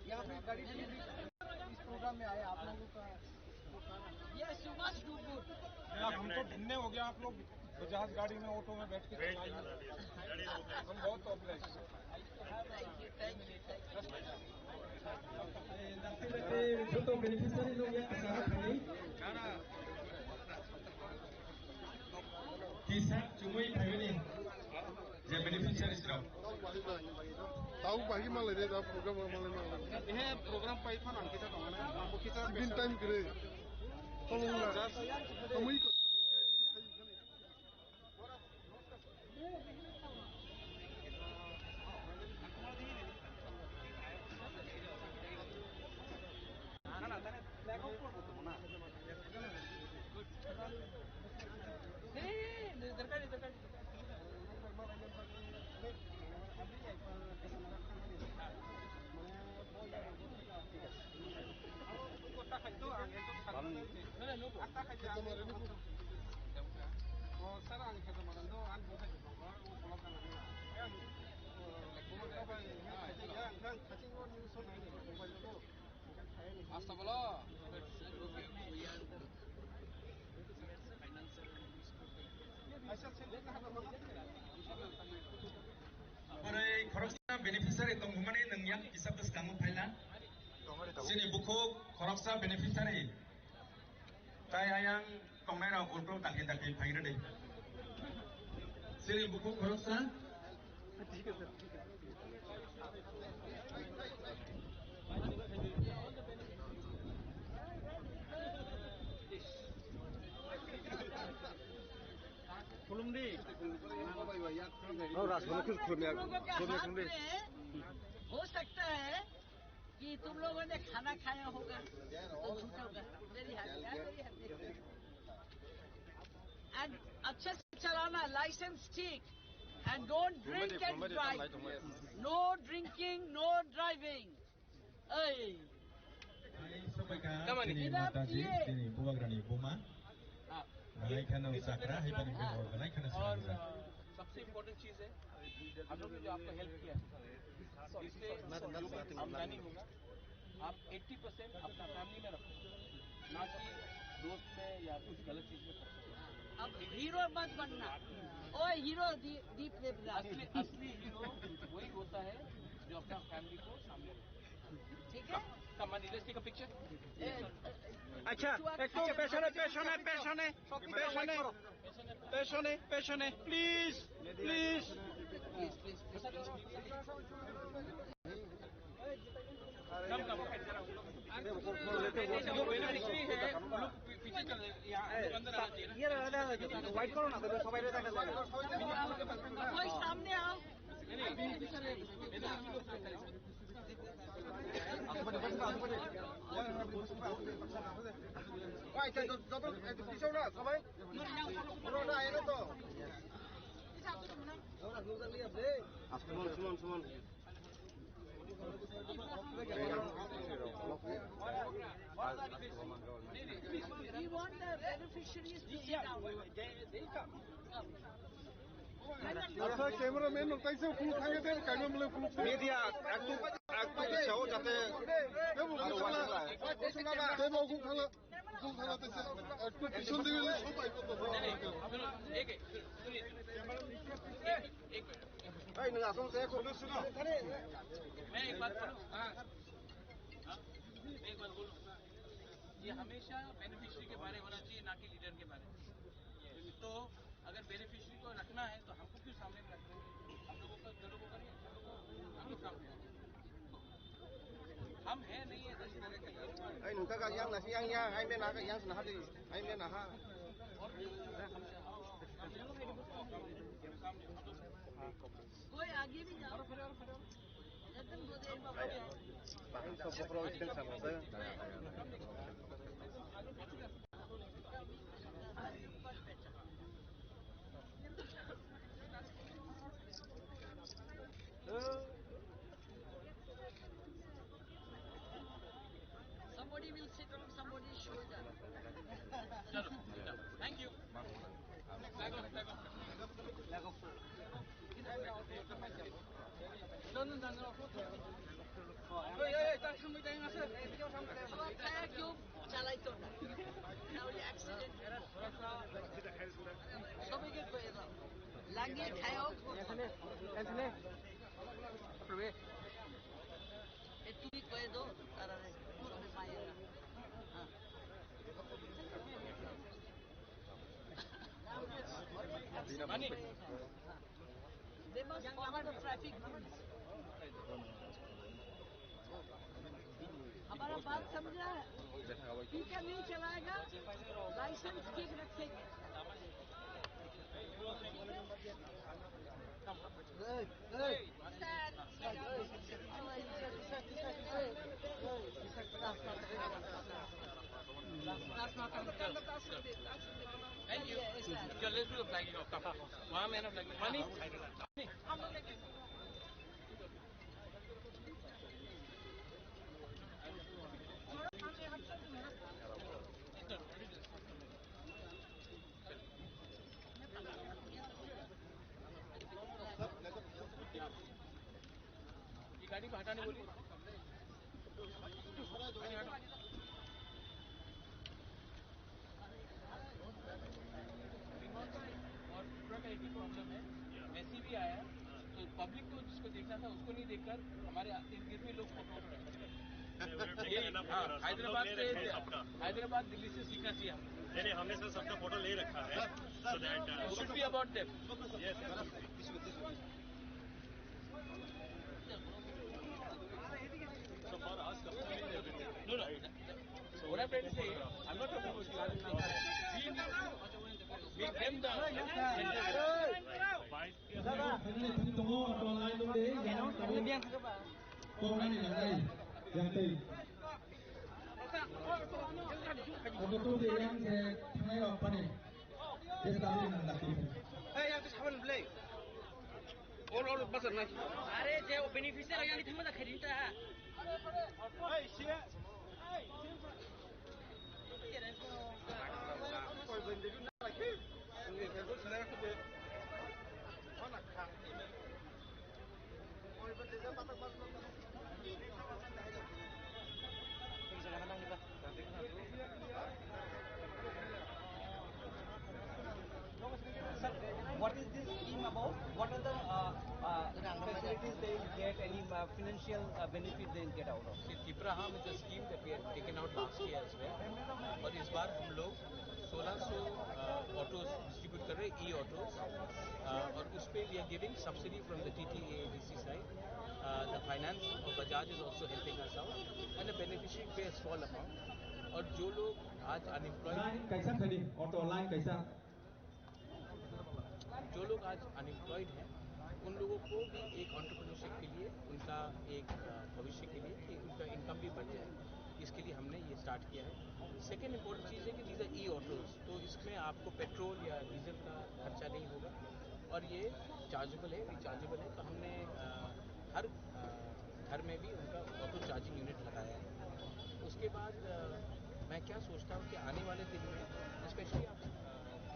यहाँ पे गाड़ी डिलीवरी इस प्रोग्राम में आए, आप लोगों का। Yes, you must do good. आप हमको धन्य हो गया, आप लोग जहाज गाड़ी में, ऑटो में बैठ के चलाइए। हम बहुत ऑब्लाइज हैं। Thank you, thank you, thank you. Joto beneficiary rok ya kasar thani. Kisa chumui phaimani je beneficiaries rok. Tau bahai malai de, da program malai malai. He program pai phan ang kisa tong na. Ang bo kisa bin time kre. Tolong na. Just amui ko. Asta bolo. Borei khoroksa beneficiary tongmani nung yang kisa bwskango phaila. Sini bukhuk khoroksa beneficiary. Tai ayang tongnai rok ultro takhi takhi phai rwdi. Sini bukhuk khoroksa. Khulumdi. Oh, Rajbhanu khul khulumya. Khulumya khulumdi. हो सकता है कि तुम लोगों ने खाना खाया होगा, तो छूट होगा। Very happy, I'm very happy। And अच्छे से चलाना, लाइसेंस ठीक। And don't drink and drive। No drinking, no driving। Hey। Hai, sopaikha, tini mataji, tini bubagrani buma. Hai khana chakra, hai pani buma, hai khana chakra. सबसे इम्पोर्टेंट चीज है, हम लोग ने जो आपको हेल्प किया, इससे जो भी आमदनी होगा, आप एट्टी परसेंट अपना फैमिली में रखो, ना कि दोस्त में या कुछ गलत चीज में खर्च करो। अब हीरो मत बनना। ओए हीरो दीप, दीप देवराज। असली, असली हीरो वही होता है जो अपना फैमिली को सामने रखे। ठीक है? Come on, let's take a picture। अच्छा, एक तो पेशेंट है, पेशेंट है, पेशेंट है। পেছনে, পেছনে, পেছনে, প্লিজ, প্লিজ। व्हाइट करो ना, तो सबाई रहता है। कोई सामने आओ। Suman, Suman, Suman. We want the beneficiaries to sit down. Acha, cameraman rok kaisa phunuk thangwi de, kaisa mole phunuk se. Media, ekdom, ekdom pichao jate. Tebo phunuk thangla, tebo phunuk thangla, phunuk thangla kaisa. Ekdom pichon dike sob aiko to. Hey, nwng asong se khoroknwi suno. मैं एक बात बोलूं? हाँ। हाँ? मैं एक बात बोलूं? ये हमेशा बेनिफिशियरी के बारे में होना चाहिए, ना कि लीडर के बारे में। Ai, nungka ka yang nasi yang yang, ai, mena ka yang sana hadi, ai, mena ha. कोई आगे भी जाओ। जतन को दे बाबा। Bahang sa bokro ikan sama sa. Somebody will sit on somebody's shoulder. Thank you. Flag off, flag off. Flag off. London, London. Hey, hey, hey, tak sampai tayang asal. Tayang cube, chalai to. Now the accident. Sobi ke koi da. Lagi thayo. Esne, esne. Approve. এ, তুমি কয়ে দাও, তারা রে, তুমি পাইয়ে না। হ্যাঁ। Money. They must follow the traffic rules. हमारा बात समझा? पीकर नहीं चलाएगा, लाइसेंस ठीक रखेंगे। Thank you. Let's do the flag off. Come. One man of flag. Money. ये गाड़ी को हटाने बोलिए। और पूरा का एक ही प्रॉब्लम है, मैसी भी आया है, तो पब्लिक को जिसको देखना था उसको नहीं देखकर हमारे इर्द गिर्द में लोग फोटो उठा रहे हैं। ये, हाँ, हैदराबाद से, हैदराबाद दिल्ली से सीखना चाहिए हमको। नहीं, नहीं, हमने सर सबका फोटो ले रखा है, so that, uh, It should be about them. Yes, sir. So far, ask completely everything. No, no. So what I'm trying to say, I'm not talking about you. I'm saying, we, we came down. Tongo, tongo, tongo, tongo. Kok nani nangnai, yang tei. Abo to de yang se thanai rok pani. Yes, tadi nang laki. Hey, yang tu saban belai. All, all pasal nai. Are je beneficiary yang di thangma da khari ta. Hey, sia. Hey, sia. Sir, what is this scheme about? What are the, uh, uh, facilities they will get? Any, uh, financial, uh, benefit they will get out of? See, Tipraham is a scheme that we had taken out last year as well. और इस बार हम लोग सोलह सौ, uh, autos distribute कर रहे हैं, ई autos, uh, और उस पे we are giving subsidy from the T T A A D C side. Uh, the finance of Bajaj is also helping us out, and the beneficiary pay a small amount. और जो लोग आज अनएम्प्लॉयड, कैसा खड़ी auto line कैसा? जो लोग आज अनएम्प्लॉयड हैं, उन लोगों को भी एक एंटरप्रेन्योरशिप के लिए, उनका एक, अ, भविष्य के लिए कि उनका इनकम भी बढ़ जाए, इसके लिए हमने ये स्टार्ट किया है। सेकंड इंपॉर्टेंट चीज़ है कि these are e autos, तो इसमें आपको पेट्रोल या डीजल का खर्चा नहीं होगा और ये चार्जेबल है, रिचार्जेबल है। तो हमने, अ, हर, अ, घर में भी उनका ऑटो चार्जिंग यूनिट लगाया है। उसके बाद, अ, मैं क्या सोचता हूँ कि आने वाले दिन में स्पेशली आप, अ,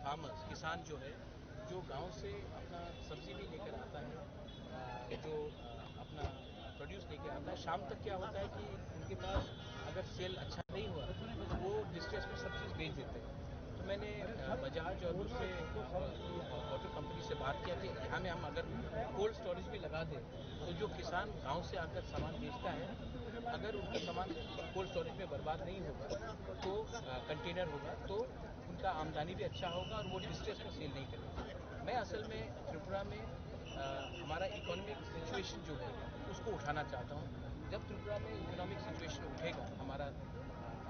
फार्मर्स, किसान जो है, जो गांव से अपना सब्जी भी लेकर आता है, अ, जो, अ, अपना प्रोड्यूस लेके आता है, शाम तक क्या होता है कि उनके पास अगर सेल अच्छा नहीं हुआ तो वो डिस्ट्रेस में सब चीज़ बेच देते हैं। तो मैंने, अ, बजाज और दूसरे, अ, ऑटो कंपनी से बात किया कि यहाँ में हम अगर कोल्ड स्टोरेज भी लगा दें तो जो किसान गांव से आकर सामान बेचता है, अगर उनका सामान कोल्ड स्टोरेज में बर्बाद नहीं होगा तो, अ, कंटेनर होगा तो उनका आमदनी भी अच्छा होगा और वो डिस्ट्रेस में सेल नहीं करेंगे। मैं असल में त्रिपुरा में, अ, हमारा इकोनॉमिक सिचुएशन जो है उसको उठाना चाहता हूँ। जब त्रिपुरा में इकोनॉमिक सिचुएशन उठेगा, हमारा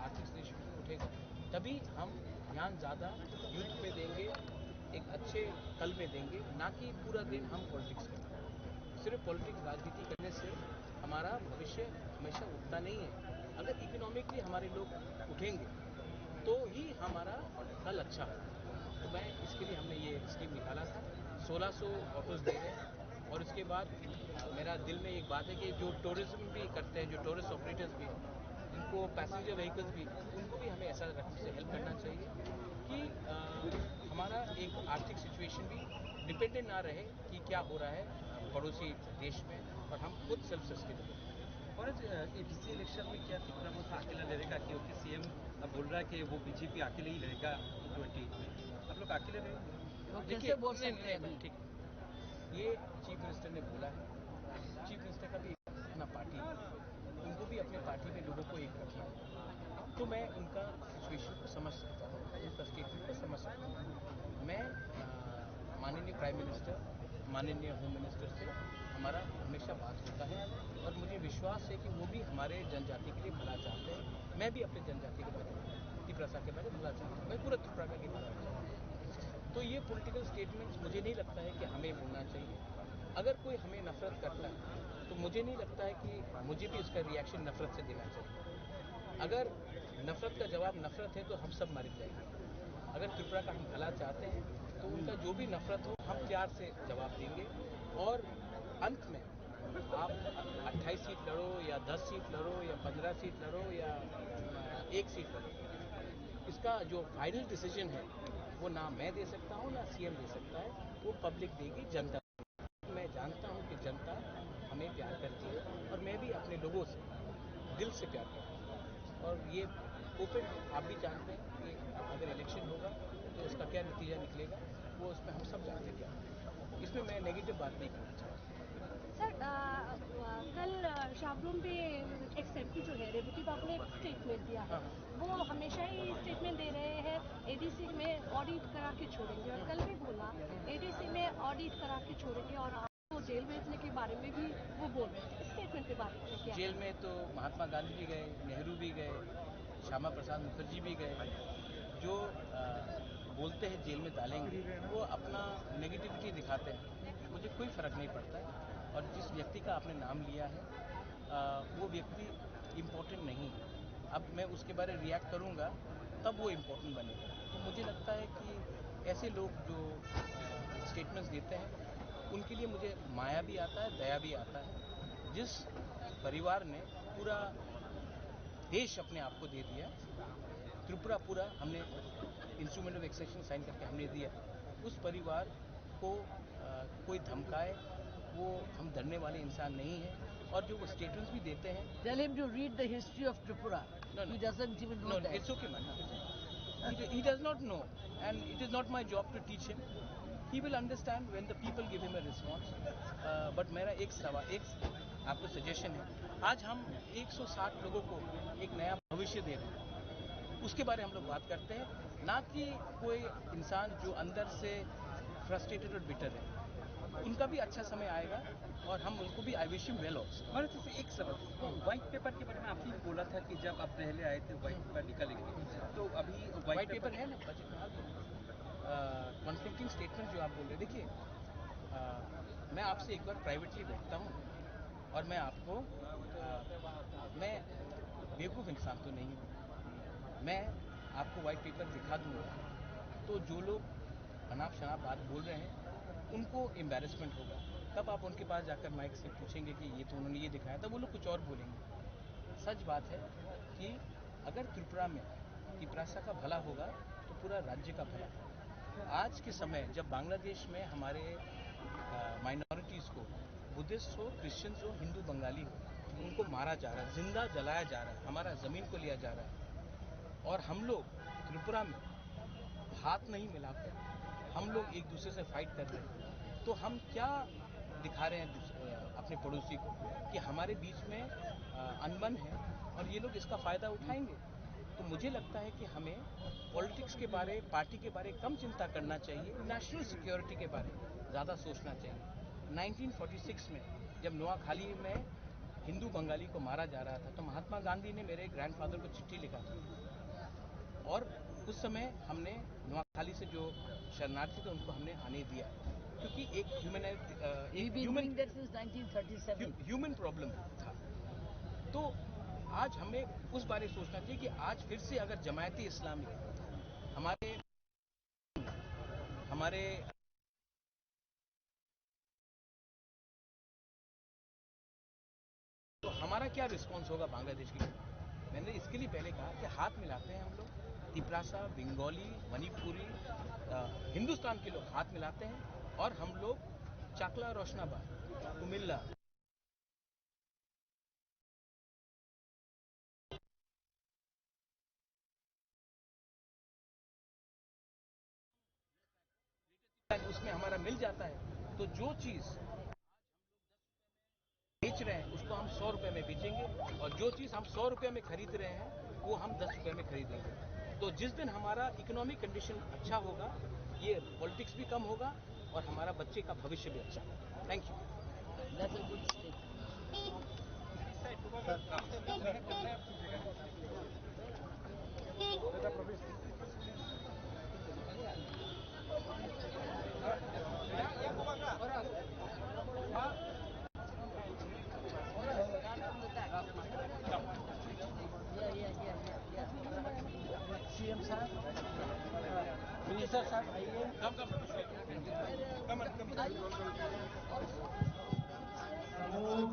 आर्थिक सिचुएशन उठेगा, तभी हम ध्यान ज़्यादा यूथ पे देंगे, एक अच्छे कल पे देंगे, ना कि पूरा दिन हम पॉलिटिक्स करें। सिर्फ पॉलिटिक्स, राजनीति करने से हमारा भविष्य हमेशा उठता नहीं है। अगर इकोनॉमिकली हमारे लोग उठेंगे तो ही हमारा कल अच्छा होगा। तो मैं इसके लिए, हमने ये स्कीम निकाला था, सोलह सौ ऑटोज दे रहे हैं। और उसके बाद मेरा दिल में एक बात है कि जो टूरिज्म भी करते हैं, जो टूरिस्ट ऑपरेटर्स भी हैं, उनको, पैसेंजर व्हीकल्स भी, उनको भी हमें ऐसा रख-, से हेल्प करना चाहिए कि अ, हमारा एक आर्थिक सिचुएशन भी डिपेंडेंट ना रहे कि क्या हो रहा है पड़ोसी देश में, और हम खुद सेल्फ सस्टेनेबल। और आज एडीसी इलेक्शन में क्या त्रिपुरा मोर्चा अकेला लड़ेगा, क्योंकि सीएम बोल रहा है कि वो बीजेपी अकेले ही लड़ेगा ट्वेंटी में, आप लोग अकेले रहेंगे? वो देखिए, कैसे बोल नहीं, सकते नहीं, हैं? नहीं, ठीक, ये चीफ मिनिस्टर ने बोला है, चीफ मिनिस्टर का भी अपना पार्टी है, उनको भी अपने पार्टी में लोगों को एक रखना है। तो मैं उनका सिचुएशन को समझ सकता हूँ, उनका स्टेटमेंट को समझ सकता हूँ। मैं अ, माननीय प्राइम मिनिस्टर, माननीय होम मिनिस्टर से हमारा हमेशा बात होता है और मुझे विश्वास है कि वो भी हमारे जनजाति के लिए भला चाहते हैं। मैं भी अपने जनजाति के बारे में, तिपरासा के बारे में भला चाहता हूँ, मैं पूरा त्रिपुरा का ही भला चाहता हूँ। तो ये पॉलिटिकल स्टेटमेंट्स मुझे नहीं लगता है कि हमें बोलना चाहिए। अगर कोई हमें नफरत करता है तो मुझे नहीं लगता है कि मुझे भी उसका रिएक्शन नफरत से देना चाहिए। अगर नफरत का जवाब नफरत है तो हम सब मर जाएंगे। अगर त्रिपुरा का हम भला चाहते हैं तो उनका जो भी नफरत हो, हम प्यार से जवाब देंगे। और अंत में आप अट्ठाईस सीट लड़ो या दस सीट लड़ो या पन्द्रह सीट लड़ो या एक सीट लड़ो, इसका जो फाइनल डिसीजन है वो ना मैं दे सकता हूँ, ना सीएम दे सकता है, वो पब्लिक देगी, जनता। मैं जानता हूँ कि जनता हमें प्यार करती है और मैं भी अपने लोगों से दिल से प्यार करता हूँ। और ये ओपन, आप भी जानते हैं कि अगर इलेक्शन होगा तो उसका क्या नतीजा निकलेगा, वो उसमें हम सब जानते हैं। इसमें मैं नेगेटिव बात नहीं करना चाहता। सर, अ, अ, कल, अ, शाबरूम पे एक सेल्फी जो है, रेवती बाबू ने एक स्टेटमेंट दिया है। हाँ। वो हमेशा ही स्टेटमेंट दे रहे हैं, एडीसी में ऑडिट करा के छोड़ेंगे, और कल भी बोला, एडीसी में ऑडिट करा के छोड़ेंगे, और आपको जेल भेजने के बारे में भी वो बोल रहे हैं। स्टेटमेंट के बारे में क्या? जेल में तो महात्मा गांधी भी गए, नेहरू भी गए, श्यामा प्रसाद मुखर्जी भी गए। जो अ, बोलते हैं जेल में डालेंगे, वो अपना नेगेटिविटी दिखाते हैं। मुझे कोई फ़र्क नहीं पड़ता है। और जिस व्यक्ति का आपने नाम लिया है, अ, वो व्यक्ति इम्पोर्टेंट नहीं है। अब मैं उसके बारे रिएक्ट करूँगा, तब वो इम्पोर्टेंट बनेगा। तो मुझे लगता है कि ऐसे लोग जो अ, स्टेटमेंट्स देते हैं, उनके लिए मुझे माया भी आता है, दया भी आता है। जिस परिवार ने पूरा देश अपने आप को दे दिया, त्रिपुरा पूरा हमने इंस्ट्रूमेंट ऑफ एक्सेशन साइन करके हमने दिया, उस परिवार को अ, कोई धमकाए, वो हम डरने वाले इंसान नहीं हैं। और जो वो स्टेटमेंट्स भी देते हैं, Tell him to read the history of Tripura. No, no. He doesn't even know No, no, that. It's okay, man. He, he does not know, and it is not my job to teach him. He will understand when the people give him a response. Uh, but मेरा एक सवाल, एक आपको सजेशन है, आज हम एक सौ साठ लोगों को एक नया भविष्य दे रहे हैं, उसके बारे में हम लोग बात करते हैं, ना कि कोई इंसान जो अंदर से फ्रस्ट्रेटेड और बिटर है, उनका भी अच्छा समय आएगा और हम उनको भी, I wish him well also. हमारे से एक सवाल, तो व्हाइट पेपर के बारे में आपने बोला था कि जब आप पहले आए थे व्हाइट पेपर निकालेंगे, तो अभी व्हाइट व्हाइट पेपर पेपर है ना, बजट में आ गया। कॉन्फ्लिक्टिंग स्टेटमेंट जो आप बोल रहे, देखिए, अ, मैं आपसे एक बार प्राइवेटली बैठता हूँ और मैं आपको, अ, मैं बेवकूफ़ इंसान तो नहीं हूँ, मैं आपको व्हाइट पेपर दिखा दूँगा। तो जो लोग अनाप शनाप बात बोल रहे हैं, उनको एम्बैरेसमेंट होगा। तब आप उनके पास जाकर माइक से पूछेंगे कि ये तो उन्होंने ये दिखाया था, वो लोग कुछ और बोलेंगे। सच बात है कि अगर त्रिपुरा में तिपरासा का भला होगा तो पूरा राज्य का भला होगा। आज के समय जब बांग्लादेश में हमारे, अ, माइनॉरिटीज़ को, बुद्धिस्ट हो, क्रिश्चियंस हो, हिंदू बंगाली हो, उनको मारा जा रहा है, जिंदा जलाया जा रहा है, हमारा ज़मीन को लिया जा रहा है, और हम लोग त्रिपुरा में हाथ नहीं मिलाते, हम लोग एक दूसरे से फाइट कर रहे हैं, तो हम क्या दिखा रहे हैं दूस-, अ, अपने पड़ोसी को कि हमारे बीच में, अ, अनबन है और ये लोग इसका फ़ायदा उठाएंगे। तो मुझे लगता है कि हमें पॉलिटिक्स के बारे, पार्टी के बारे कम चिंता करना चाहिए, नेशनल सिक्योरिटी के बारे ज़्यादा सोचना चाहिए। नाइनटीन फ़ोर्टी सिक्स में जब नोआखाली में हिंदू बंगाली को मारा जा रहा था, तो महात्मा गांधी ने मेरे ग्रैंडफादर को चिट्ठी लिखा था और उस समय हमने नोआखाली से जो शरणार्थी थे उनको हमने आने दिया, क्योंकि एक ह्यूमन एक ह्यूमन ह्यूमन प्रॉब्लम था। तो आज हमें उस बारे सोचना चाहिए कि आज फिर से अगर जमायत इस्लामी हमारे हमारे तो हमारा क्या रिस्पॉन्स होगा बांग्लादेश की? मैंने इसके लिए पहले कहा कि हाथ मिलाते हैं हम लोग, तिपरासा, बंगाली, मणिपुरी, हिंदुस्तान के लोग हाथ मिलाते हैं और हम लोग चाकला, रोशनाबा, कुमिल्ला, उसमें हमारा मिल जाता है। तो जो चीज बेच रहे हैं उसको हम सौ रुपए में बेचेंगे और जो चीज हम सौ रुपए में खरीद रहे हैं वो हम दस रुपए में खरीदेंगे। तो जिस दिन हमारा इकोनॉमिक कंडीशन अच्छा होगा, ये पॉलिटिक्स भी कम होगा और हमारा बच्चे का भविष्य भी अच्छा होगा। Thank you.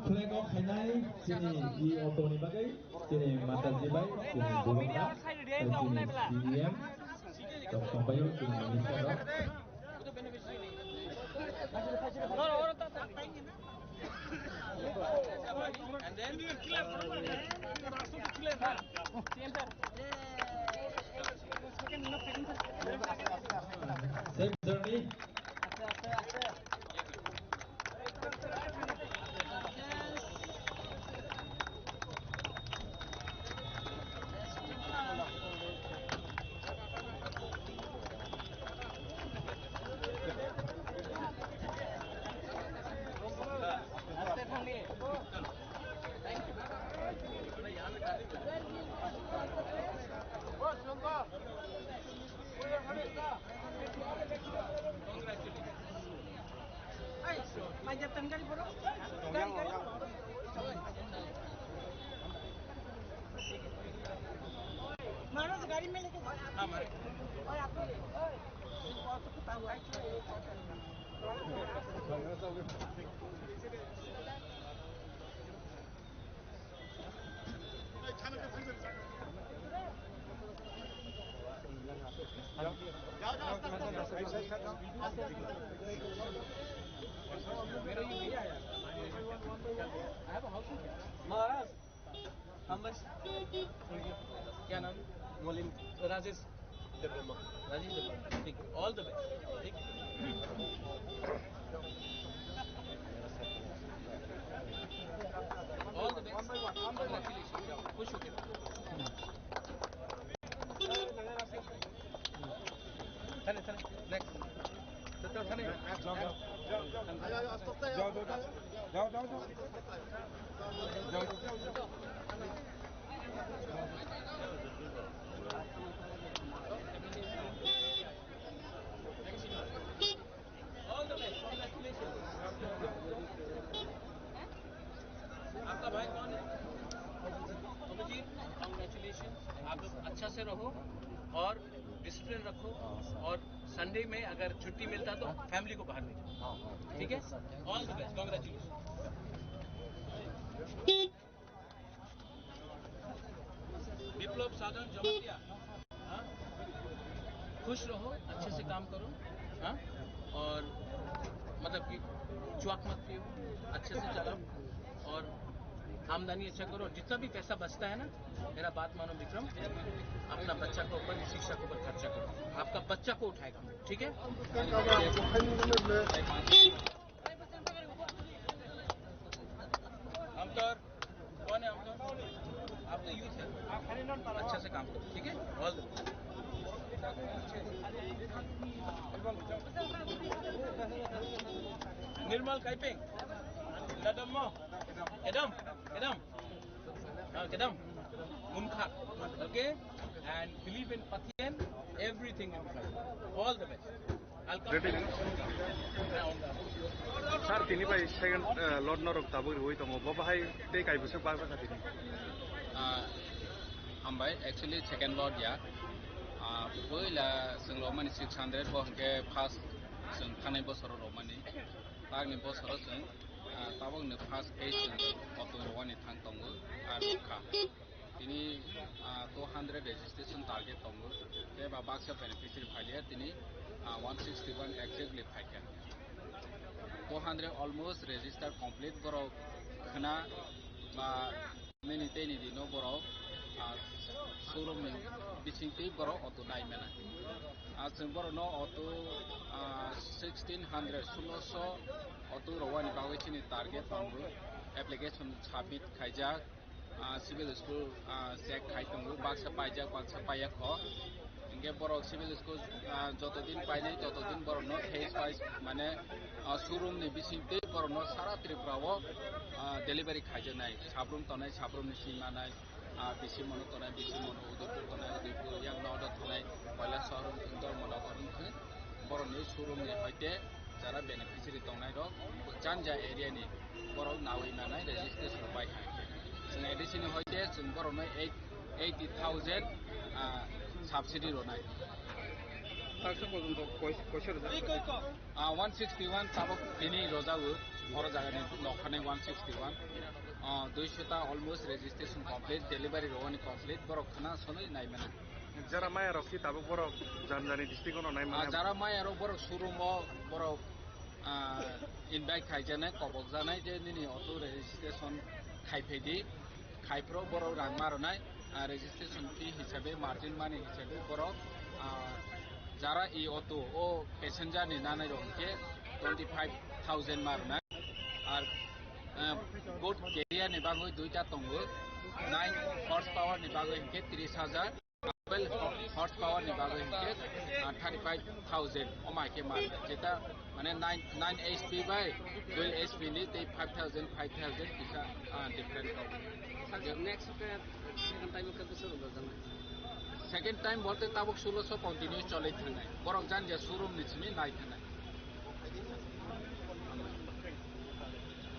Flag off khainai chini E O ni bagwi, chini Mataji bai, chini Bubakha, chini C E M, tok tongpaio chini minister rok. Safe journey. मारो गाड़ी में लेके जाओ। हाँ, मारे। ओए, आपको, ओए, वो तो कुत्ता हुआ है। महाराज, हम बस। क्या नाम? मोलिन। राजेश। देववर्मा। राजेश देववर्मा। ठीक है। All the best। ठीक है। All the best। Congratulations। जाओ, खुश होके रहो। थाने, थाने। Next। जाओ, जाओ, जाओ। जाओ, जाओ, जाओ। जाओ, जाओ, जाओ। जाओ, जाओ। All the best, congratulations। आपका भाई कौन है? अभिजीत, congratulations। आप लोग अच्छा से रहो और डिसिप्लिन रखो, और संडे में अगर छुट्टी मिलता तो फैमिली को बाहर ले जाओ, ठीक है? All the best, congratulations। विप्लव साधन जमातिया, हाँ? खुश रहो, अच्छे से काम करो, हाँ? और मतलब कि चुआक मत पियो, अच्छे से चलाओ और आमदनी अच्छा करो। जितना भी पैसा बचता है ना, मेरा बात मानो विक्रम, अपना बच्चा के ऊपर, शिक्षा के ऊपर खर्चा करो। आपका बच्चा को उठाएगा, ठीक है? हम तो कौन है? हम तो, आप तो यूथ है, अच्छा से काम करो, ठीक है? All the best। निर्मल काइपिंग। Kedam mo? Kedam? Kedam? Ah, kedam? Munkha. Okay? And believe in Pathian, everything will be fine. All the best. I'll come Ready? Back. Sir, tini bai second, uh, lot norok tabuk riwi tongo. Bo bahai tei kai bwswk baksa kha tini. Ah, hambai, actually second lot ya. Ah, puila chwng romani six hundred, bo hwnkhe first chwng thanai bosoro romani. Tagni bosoro chwng, ah, tabukni first phase chwng auto romani thang tongo. Ar kha. Tini, ah, two hundred registration target tongo. Tei ba baksa beneficiary phailiya tini, ah, one sixty-one exactly phaikha. Two hundred almost register complete borok khna ba nini tei ni dino borok, ah, showroom ni bising tei borok auto nai mena. Ah, chwng borok no auto, ah, sixteen hundred, sulosho auto rowani bagwi chini target tongo. Application submit khaijak. Ah, civil school, ah, check khai tongo, baksa paijak, baksa paiya kho. Hingke borok civil school, ah, joto din painai, toto din borok no phase wise, mane, ah, showroom ni bising tei borok no sara Tripura o, ah, delivery khaijaknai. Sabrum tonai, sabrum ni sima nai, ah, bisi mono tonai, bisi mono, Udaipur tonai, Udaipur, yang nodo tonai, Kailasahar, Indor, Managar wngkhe. Borokni showroom ni hoite jara beneficiary tongnai rok janja area ni borok nawi manai registration bai hai. Chwng A D C ni hoite chwng borokno eight, eighty thousand, ah, subsidy ronai. Baksa porjonto koi-, koisa rwjak? Ah, one sixty-one tabuk tini rojago, oro jagani nokhanai one sixty-one. Ah, duisho ta almost registration complete, delivery rogani complete, borok khna sonoi nai mano. Jara maya rok ki tabuk borok jani jani district ono nai Ah, mano. Jara maya rok borok showroom o borok, ah, invite khai janai, kobok janai je nini auto registration khai phai di, khai phro borok rang ma rwnai, ah, registration fee hisabe, margin money hisabe borok, ah, jara i auto o passenger ni nanai rok hwnkhe twenty five thousand ma rwnai. Ar, ah, both carrier ni bagwi duita tongo, nine horse power ni bagwi hwnkhe tris hajar. Twelve horsepower ni bagwi hwnkhe, ah, thirty five thousand, o mai khe man. Jeta, mane, nine, nine H P bai twelve H P ni tei five thousand, five thousand kisa, ah, different tongo. Sir, next ke second time ke bwswk rwjak nai? Second time bolte tabuk sulosho continue cholwi thangnai. Borok jan je showroom ni simi nai thangnai.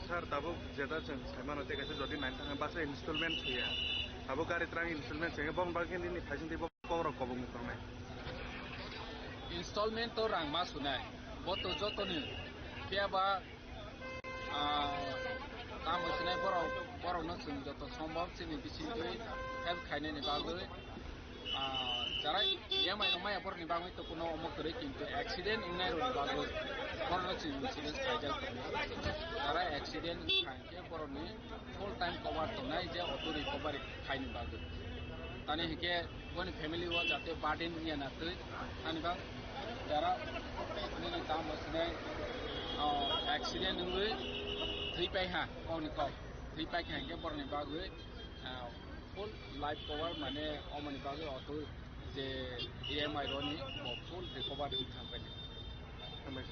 Sir, tabuk jeta chwng saimano tei kaisa jodi nine thang baksa installment suya. Tabuk gari twrang installment suya, bong bagwi nini thaising tei bong rok kobong tongnai. Installment to rang ma sunai. Bo to jotoni phiya ba, ah, tamo sinai borok, borok no chwng joto sombhob chini bisingtwi help khainani bagwi. Ah, jara E M I rok maya borokni bagwi to kuno omo kwrwi, kintu accident wngnai rokni bagwi borokno chwng insurance khaijak tongo. Jara accident wngkha hwnkhe borokni full time cover tongnai je auto recovery khaini bagwi. Tani hwnkhe boni family o jate burden wngya na twi, ani bang jara nini tamo sinai, ah, accident wngwi thwi pai ha, kokni kok thwi pai kha hwnkhe borokni bagwi, ah, full life cover mane omoni bagwi auto je E M I roni bo full recover wng thang pai. Hambai.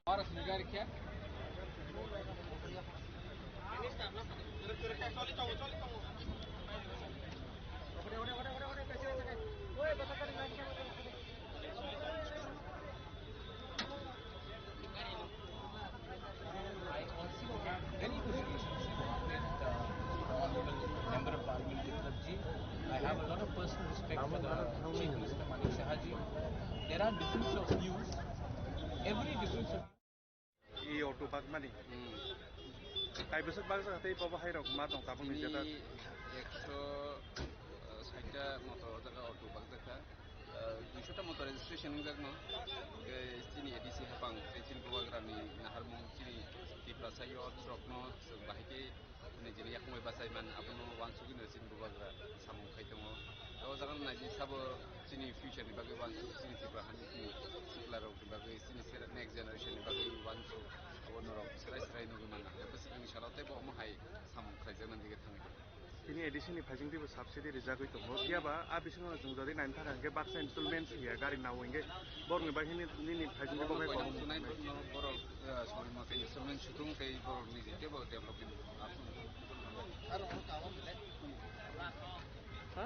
Aro sini gari khe? I also have very good relationship with, uh, Honorable Member of Parliament Biplab ji. I have a lot of personal respect for the Chief Minister Manik Saha ji. There are difference of views. Every difference of I auto bak mani. Hmm. Kai bwswk baksa tei bobo hai rok ma tong tabuk ni jeta. Tini ekso, uh, saita motor jaga auto bak jaga. Ah, duisho ta motor registration wngjakno, hwnkhe chini A D C hapang tei chini bubagrani naharmung chini Tiprasa youth rokno chwng bahai khe nijini yakung bai bachai man, abono uansugwino chini bubagra samung khai tongo. O jaga naidi sabo chini future ni bagwi uansuk, chini Tripura hani chini sikla rokni bagwi, chini sera-, next generation ni bagwi uansuk, abo norok serai serai nugwi mano. Hwnkhe bwswkni salo teibo omo hai samung khlaijaknani dige thangwi tongo. Tini A D C ni phaising twibo subsidy rijagwi tongo. Phiya ba a bisingo chwng jodi naina thang khe baksa installment swiya gari nao hwnkhe borokni bagwi nini phaising twibo khe borok, eh, installment sutung tei borok niji teibo development. Ha?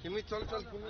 Kimi, chol, chol, Kimi.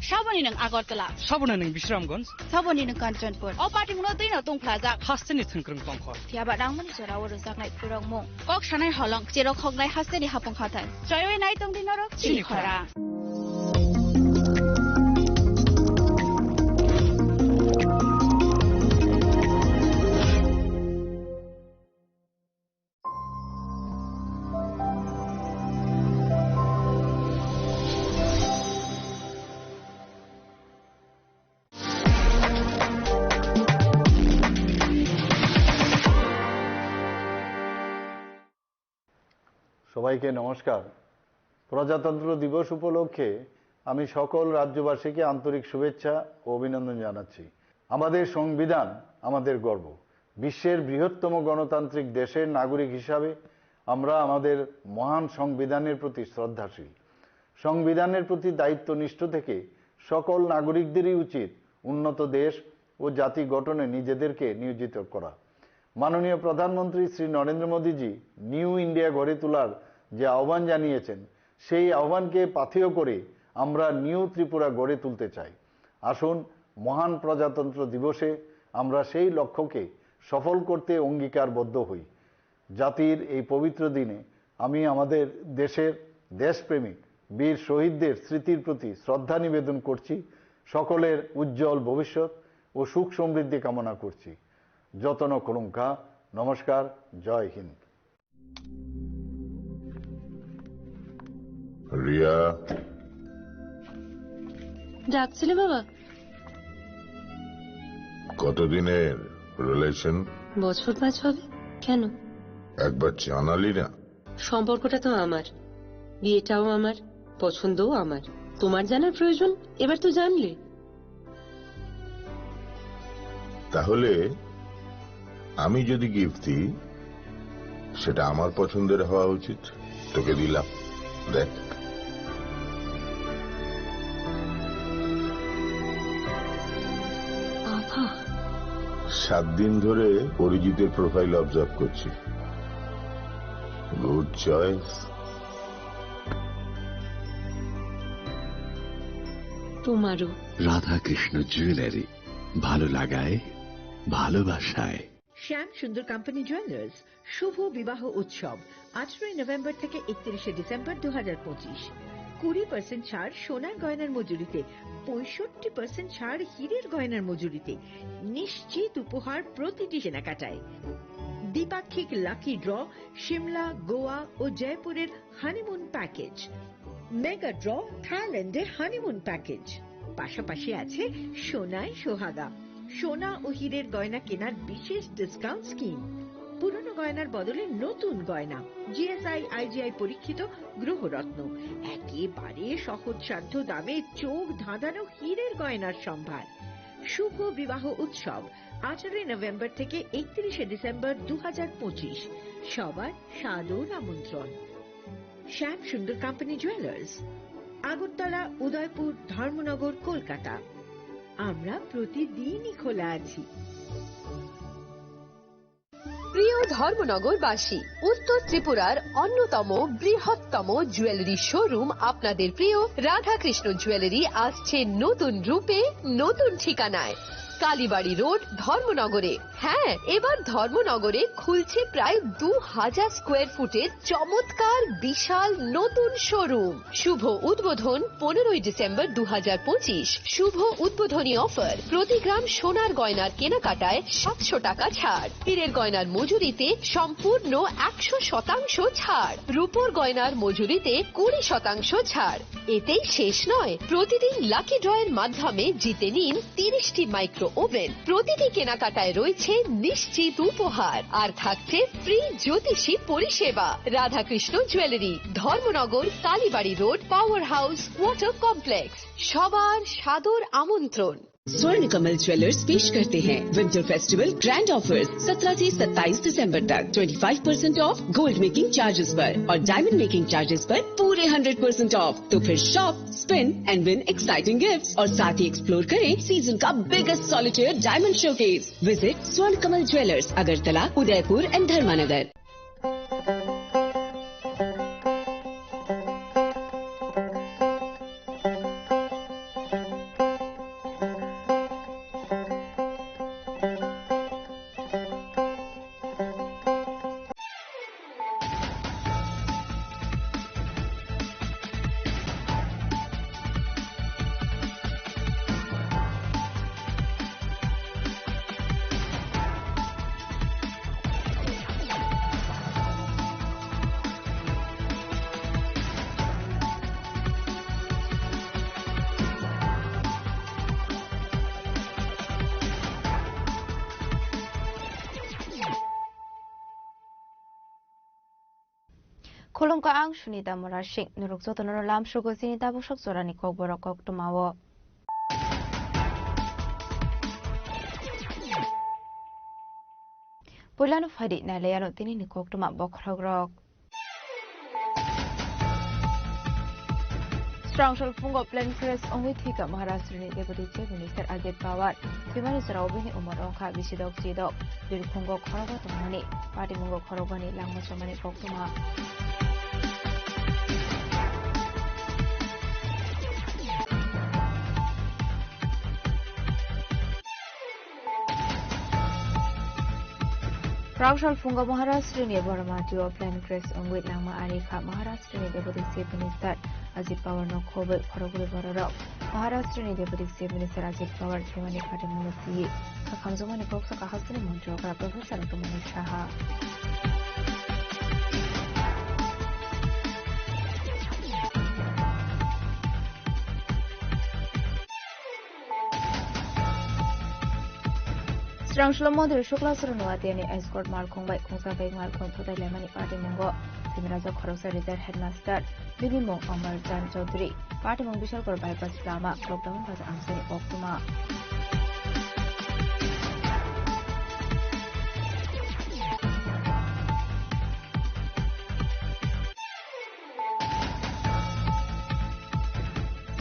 Saboni nwng Agartala. Saboni nwng Bisramganj. Saboni nwng Kanchanpur. O party mungno twi no tongphlajak. Hasteni thwngkwrwng tongkhor. Phiya ba nangmani jora o rwjaknai phwrwngmung. Kok sanai holong, cherok hoknai hasteni hapung hathai. Choiwi nai tongdi norok chini khorang. সবাইকে নমস্কার। প্রজাতন্ত্র দিবস উপলক্ষে আমি সকল রাজ্যবাসীকে আন্তরিক শুভেচ্ছা ও অভিনন্দন জানাচ্ছি। আমাদের সংবিধান আমাদের গর্ব। বিশ্বের বৃহত্তম গণতান্ত্রিক দেশের নাগরিক হিসাবে আমরা আমাদের মহান সংবিধানের প্রতি শ্রদ্ধাশীল। সংবিধানের প্রতি দায়িত্বনিষ্ঠ থেকে সকল নাগরিকদেরই উচিত উন্নত দেশ ও জাতি গঠনে নিজেদেরকে নিয়োজিত করা। মাননীয় প্রধানমন্ত্রী শ্রী নরেন্দ্র মোদীজি নিউ ইন্ডিয়া গড়ে তোলার যে আহ্বান জানিয়েছেন, সেই আহ্বানকে পাথেয় করে আমরা নিউ ত্রিপুরা গড়ে তুলতে চাই। আসুন, মহান প্রজাতন্ত্র দিবসে আমরা সেই লক্ষ্যকে সফল করতে অঙ্গীকারবদ্ধ হই। জাতির এই পবিত্র দিনে আমি আমাদের দেশের দেশপ্রেমিক বীর শহীদদের স্মৃতির প্রতি শ্রদ্ধা নিবেদন করছি। সকলের উজ্জ্বল ভবিষ্যৎ ও সুখ সমৃদ্ধি কামনা করছি। যতন খুলুঙ্খা। নমস্কার। জয় হিন্দ। রিয়া। ডাকছিলে বাবা? কতদিনের রিলেশন? বছর পাঁচ হবে। কেন? একবার জানালি না। সম্পর্কটা তো আমার, বিয়েটাও আমার, পছন্দও আমার। তোমার জানার প্রয়োজন এবার তো জানলে। তাহলে আমি যদি গিফট দিই, সেটা আমার পছন্দের হওয়া উচিত। তোকে দিলাম, দেখ। বাবা। সাত দিন ধরে অরিজিতের প্রোফাইল অবজার্ভ করছি। Good choice. তোমারও। রাধাকৃষ্ণ জুয়েলারি, ভালো লাগায়, ভালোবাসায়। শ্যাম সুন্দর কোম্পানি জুয়েলার্স শুভ বিবাহ উৎসব আঠারোই নভেম্বর থেকে একত্রিশে ডিসেম্বর দু হাজার পঁচিশ। কুড়ি পার্সেন্ট ছাড় সোনার গয়নার মজুরিতে, পঁয়ষট্টি পার্সেন্ট ছাড় হীরের গয়নার মজুরিতে, নিশ্চিত উপহার প্রতিটি কেনাকাটায়। দ্বিপাক্ষিক লাকি ড্র, সিমলা, গোয়া ও জয়পুরের হানিমুন প্যাকেজ, মেগা ড্র, থাইল্যান্ডে হানিমুন প্যাকেজ। পাশাপাশি আছে সোনায় সোহাগা, সোনা ও হীরের গয়না কেনার বিশেষ ডিসকাউন্ট স্কিম। পুরনো গয়নার বদলে নতুন গয়না, জিএসআই আইজিআই পরীক্ষিত গ্রহরত্ন, একেবারে সহজসাধ্য দামে চোখ ধাঁধানো হীরের গয়নার সম্ভার। শুভ বিবাহ উৎসব আঠারোই নভেম্বর থেকে একত্রিশে ডিসেম্বর দু হাজার পঁচিশ। সবার সাদর আমন্ত্রণ। শ্যাম সুন্দর কোম্পানি জুয়েলার্স, আগরতলা, উদয়পুর, ধর্মনগর, কলকাতা। আমরা প্রতিদিনই খোলা আছি। প্রিয় ধর্মনগরবাসী, উত্তর ত্রিপুরার অন্যতম বৃহত্তম জুয়েলারি শোরুম আপনাদের প্রিয় রাধাকৃষ্ণ জুয়েলারি আসছে নতুন রূপে, নতুন ঠিকানায়। কালীবাড়ি রোড, ধর্মনগরে। হ্যাঁ, এবার ধর্মনগরে খুলছে প্রায় দু হাজার স্কোয়ার ফুটের চমৎকার বিশাল নতুন শোরুম। শুভ উদ্বোধন পনেরোই ডিসেম্বর দু হাজার পঁচিশ। শুভ উদ্বোধনী অফার, প্রতি গ্রাম সোনার গয়নার কেনাকাটায় সাতশো টাকা ছাড়, হীরের গয়নার মজুরিতে সম্পূর্ণ একশো শতাংশ ছাড়, রূপোর গয়নার মজুরিতে কুড়ি শতাংশ ছাড়। এতেই শেষ নয়, প্রতিদিন লাকি ড্রয়ের মাধ্যমে জিতে নিন তিরিশটি মাইক্রো ওভেন। প্রতিটি কেনাকাটায় রয়েছে নিশ্চিত উপহার, আর থাকছে ফ্রি জ্যোতিষী পরিষেবা। Radhakrishna jewellery, Dharmanagar, Kalibari road, power house, water complex. সবার সাদর আমন্ত্রণ। स्वर्ण कमल ज्वेलर्स पेश करते हैं विंटर फेस्टिवल ग्रैंड ऑफर्स। सत्रह से सत्ताईस दिसंबर तक twenty five percent of gold making charges पर और डायमंड मेकिंग चार्जेस पर पूरे हंड्रेड परसेंट ऑफ। तो फिर shop, spin and win exciting gifts और साथ ही एक्सप्लोर करें सीजन का biggest solitaire diamond showcase. Visit स्वर्ण कमल ज्वेलर्स, अगरतला, उदयपुर एंड धर्मानगर। Khulumkha, ang Sunita Murasing. Norok jotono lamsogo chini tabuk sok jorani kokborok koktwmao. Puilano phaidi nailaiano tinini koktwma bokhorokrok. Srangso phungo plane crash wngwi thwikha Maharashtrani Deputy Chief Minister Ajit Pawar. Thwimani jorao bini umor wngkha bisidok chidok. Birkhungo khorogo tongmani patimungo khorokbani langma chomani koktwma. Praksal phungo Maharashtrani Boromati o plane crash wngwi langma ari kha Maharashtrani Deputy Chief Minister Ajit Pawar no khobwi khorokbwi bororok. Maharashtrani Deputy Chief Minister Ajit Pawar thwimani phatimungno twiwi khakhamjakmani kok sakha hasteni montri okra Professor Rutumani Saha. Srangso Mondri Shukla Srunwatiani escort malkhung bai khungsa bai malkhung thutai laimani patimungo Simraja khoroksa retired headmaster bini mung Amar Chan Chaudhary. Patimung Bishalpur bypass lama lockdown baja amsani koktwma.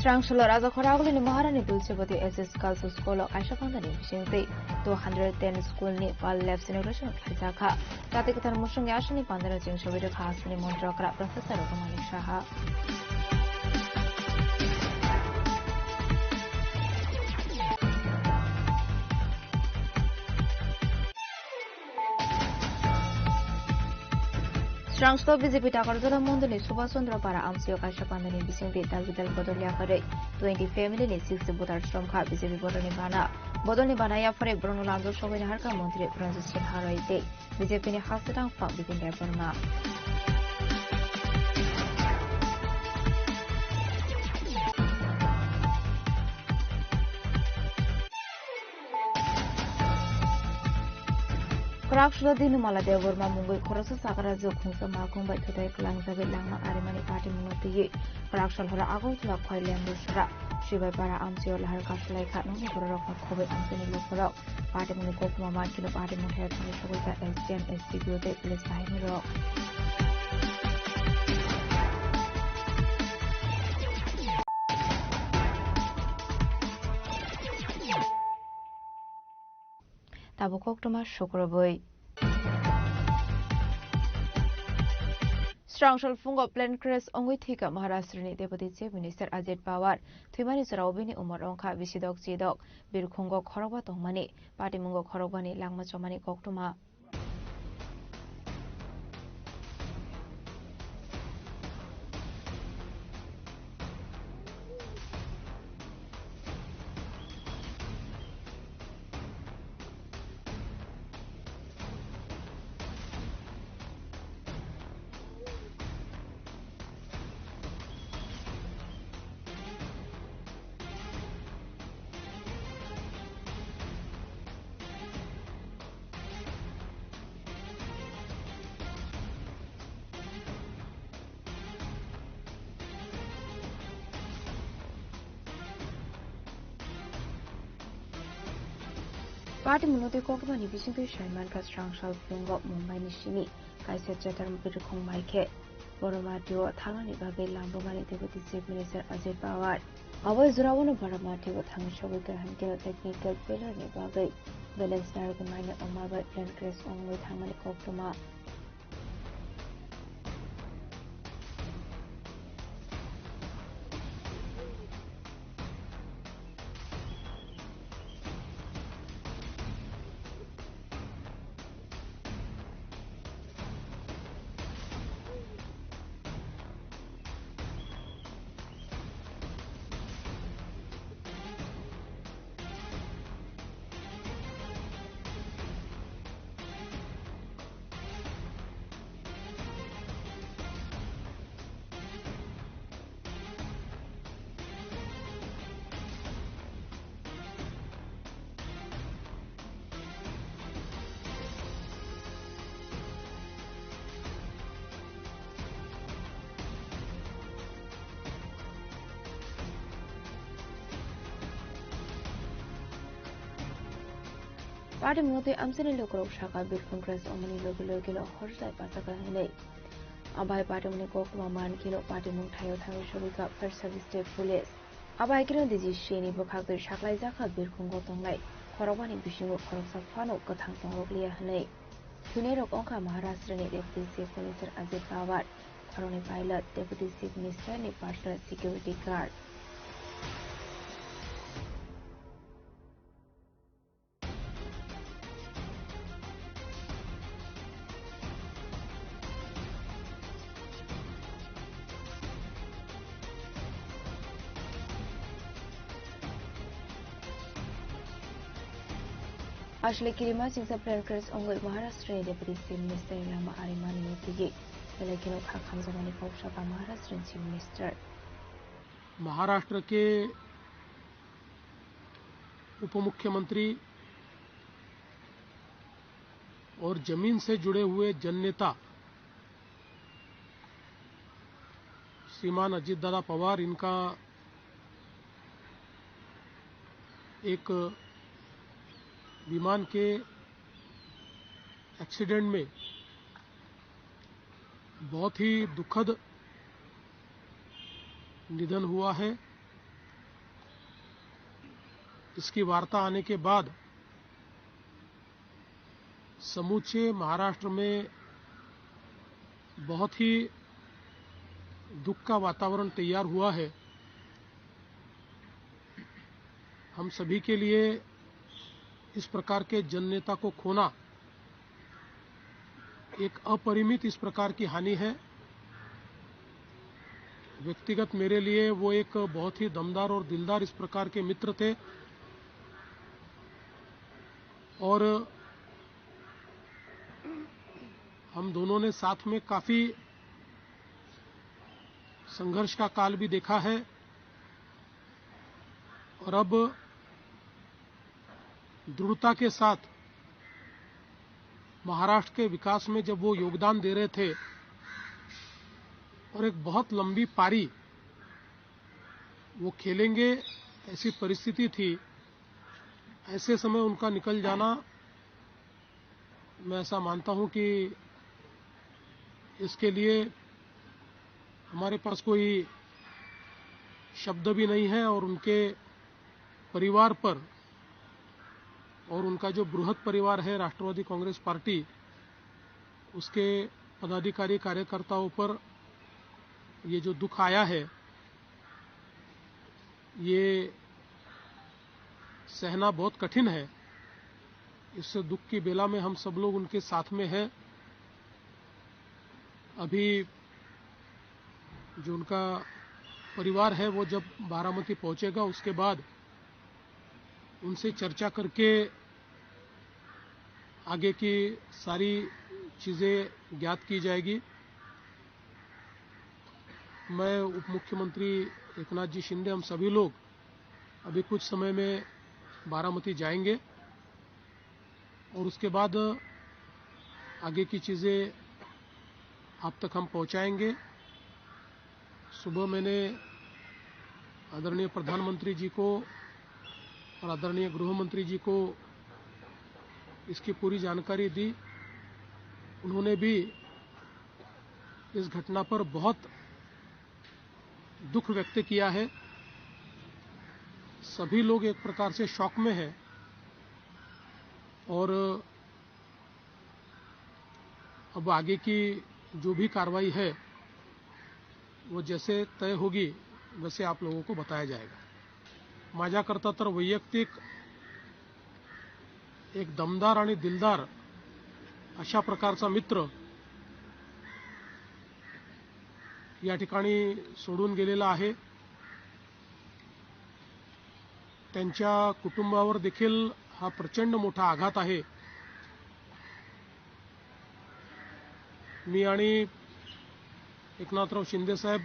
Srangso Rajakhora Agulini Maharani Tulsibati S S Girls School o kaisa pandani bisingtwi two hundred ten school ni wall lab inauguration khlaijakha. Jati kwthar musungni aswkni pandano chwng sogwi rwkha aswkni montri okra Professor Rutumani Saha. Srangso B J P Takarjala Mondolni Subhash Chandra Para amchaio kaisa pandani bisingtwi dal bidal bodol yakarwi twenty family ni sixty voters romkha B J P bodolni bana. Bodolni bana yapharwi borokno lamjak sogwi naharkha montri Ranjit Singha Roy tei B J P ni ha swrang phang Bipin Debbarma. Kwrak sulo Dinumala Debbarma mungwi khoroksa Sakarajwk khungsa malkhung bai thutai kwlangjagwi langma arimani patimungno twiwi kwrak sal horo Agartala Khoi Lembu sora Sibaipara amchaio lahar kasalai kha nokni bororokno khobwi amchaini lukurok. Patimungni koktwma man kheno patimung thaio thangwi sogwi kha S D M, S D P O tei police bahirirok. Tabuk koktwma sukrubwi. Srangsalphungo plane crash wngwi thwikha Maharashtrani Deputy Chief Minister Ajit Pawar. Thwimani jorao bini umor wngkha bisidok chidok. Birkhungo khorokba tongmani, patimungo khorokbani langma chomani koktwma. Patimungno tei koktwmani bisingtwi sai mankha Srangsalphungo Mumbaini simi kaisa chetar birkhung mai khe Boromati-o thangnani bagwi lambumani Deputy Chief Minister Ajit Pawar. Abo jorao Boromati-o thangwi sogwi kha hinkhe technical failure ni bagwi balance narwgwi manya wngma bai plane crash wngwi thangmani koktwma. Patimungno tei amchaini lukurok sakha birkhung crash wngmani logi logino hor sai pachakrang hinwi. Abai patimungni koktwma man kheno patimung thaio thangwi sogwi kha fire service tei police. Abai kheno D G C ni bwkhaktwi saklaijak kha birkhungo tongnai khorokbani bisingo khoroksa phano kwthang tongrok liya hinwi. Thwinairok wngkha Maharashtra ni Deputy Chief Minister Ajit Pawar, khoroknwi pilot, Deputy Chief Minister ni personal security guard. Aswk kirima singsa plane crash wngwi Maharashtra ni Deputy Chief Minister ni lama arimani twiwi belai kheno kha khamjakmani kok sakha Maharashtra ni Chief Minister. Maharashtra के उप मुख्यमंत्री और जमीन से जुड़े हुए जननेता श्रीमान अजीत दादा पवार, इनका एक विमान के एक्सीडेंट में बहुत ही दुखद निधन हुआ है। इसकी वार्ता आने के बाद समूचे महाराष्ट्र में बहुत ही दुख का वातावरण तैयार हुआ है। हम सभी के लिए इस प्रकार के जननेता को खोना एक अपरिमित इस प्रकार की हानि है। व्यक्तिगत मेरे लिए वो एक बहुत ही दमदार और दिलदार इस प्रकार के मित्र थे और हम दोनों ने साथ में काफी संघर्ष का काल भी देखा है और अब दृढ़ता के साथ महाराष्ट्र के विकास में जब वो योगदान दे रहे थे और एक बहुत लंबी पारी वो खेलेंगे, ऐसी परिस्थिति थी, ऐसे समय उनका निकल जाना, मैं ऐसा मानता हूं कि इसके लिए हमारे पास कोई शब्द भी नहीं है और उनके परिवार पर और उनका जो बृहत परिवार है राष्ट्रवादी कांग्रेस पार्टी, उसके पदाधिकारी कार्यकर्ताओं पर ये जो दुख आया है, ये सहना बहुत कठिन है। इस दुख की बेला में हम सब लोग उनके साथ में हैं। अभी जो उनका परिवार है, वो जब बारामती पहुंचेगा, उसके बाद उनसे चर्चा करके आगे की सारी चीज़ें ज्ञात की जाएगी। मैं, उप मुख्यमंत्री एकनाथ जी शिंदे, हम सभी लोग अभी कुछ समय में बारामती जाएंगे और उसके बाद आगे की चीज़ें आप तक हम पहुंचाएंगे। सुबह मैंने आदरणीय प्रधानमंत्री जी को और आदरणीय गृह मंत्री जी को इसकी पूरी जानकारी दी। उन्होंने भी इस घटना पर बहुत दुख व्यक्त किया है। सभी लोग एक प्रकार से शॉक में हैं और अब आगे की जो भी कार्रवाई है, वो जैसे तय होगी, वैसे आप लोगों को बताया जाएगा। माझ्याकरता तर वैयक्तिक एक दमदार आणि दिलदार अशा प्रकारचा मित्र या ठिकाणी सोडून गेलेला आहे. त्यांच्या कुटुंबावर देखील हा प्रचंड मोठा आघात आहे. मी आणि एकनाथराव शिंदे साहेब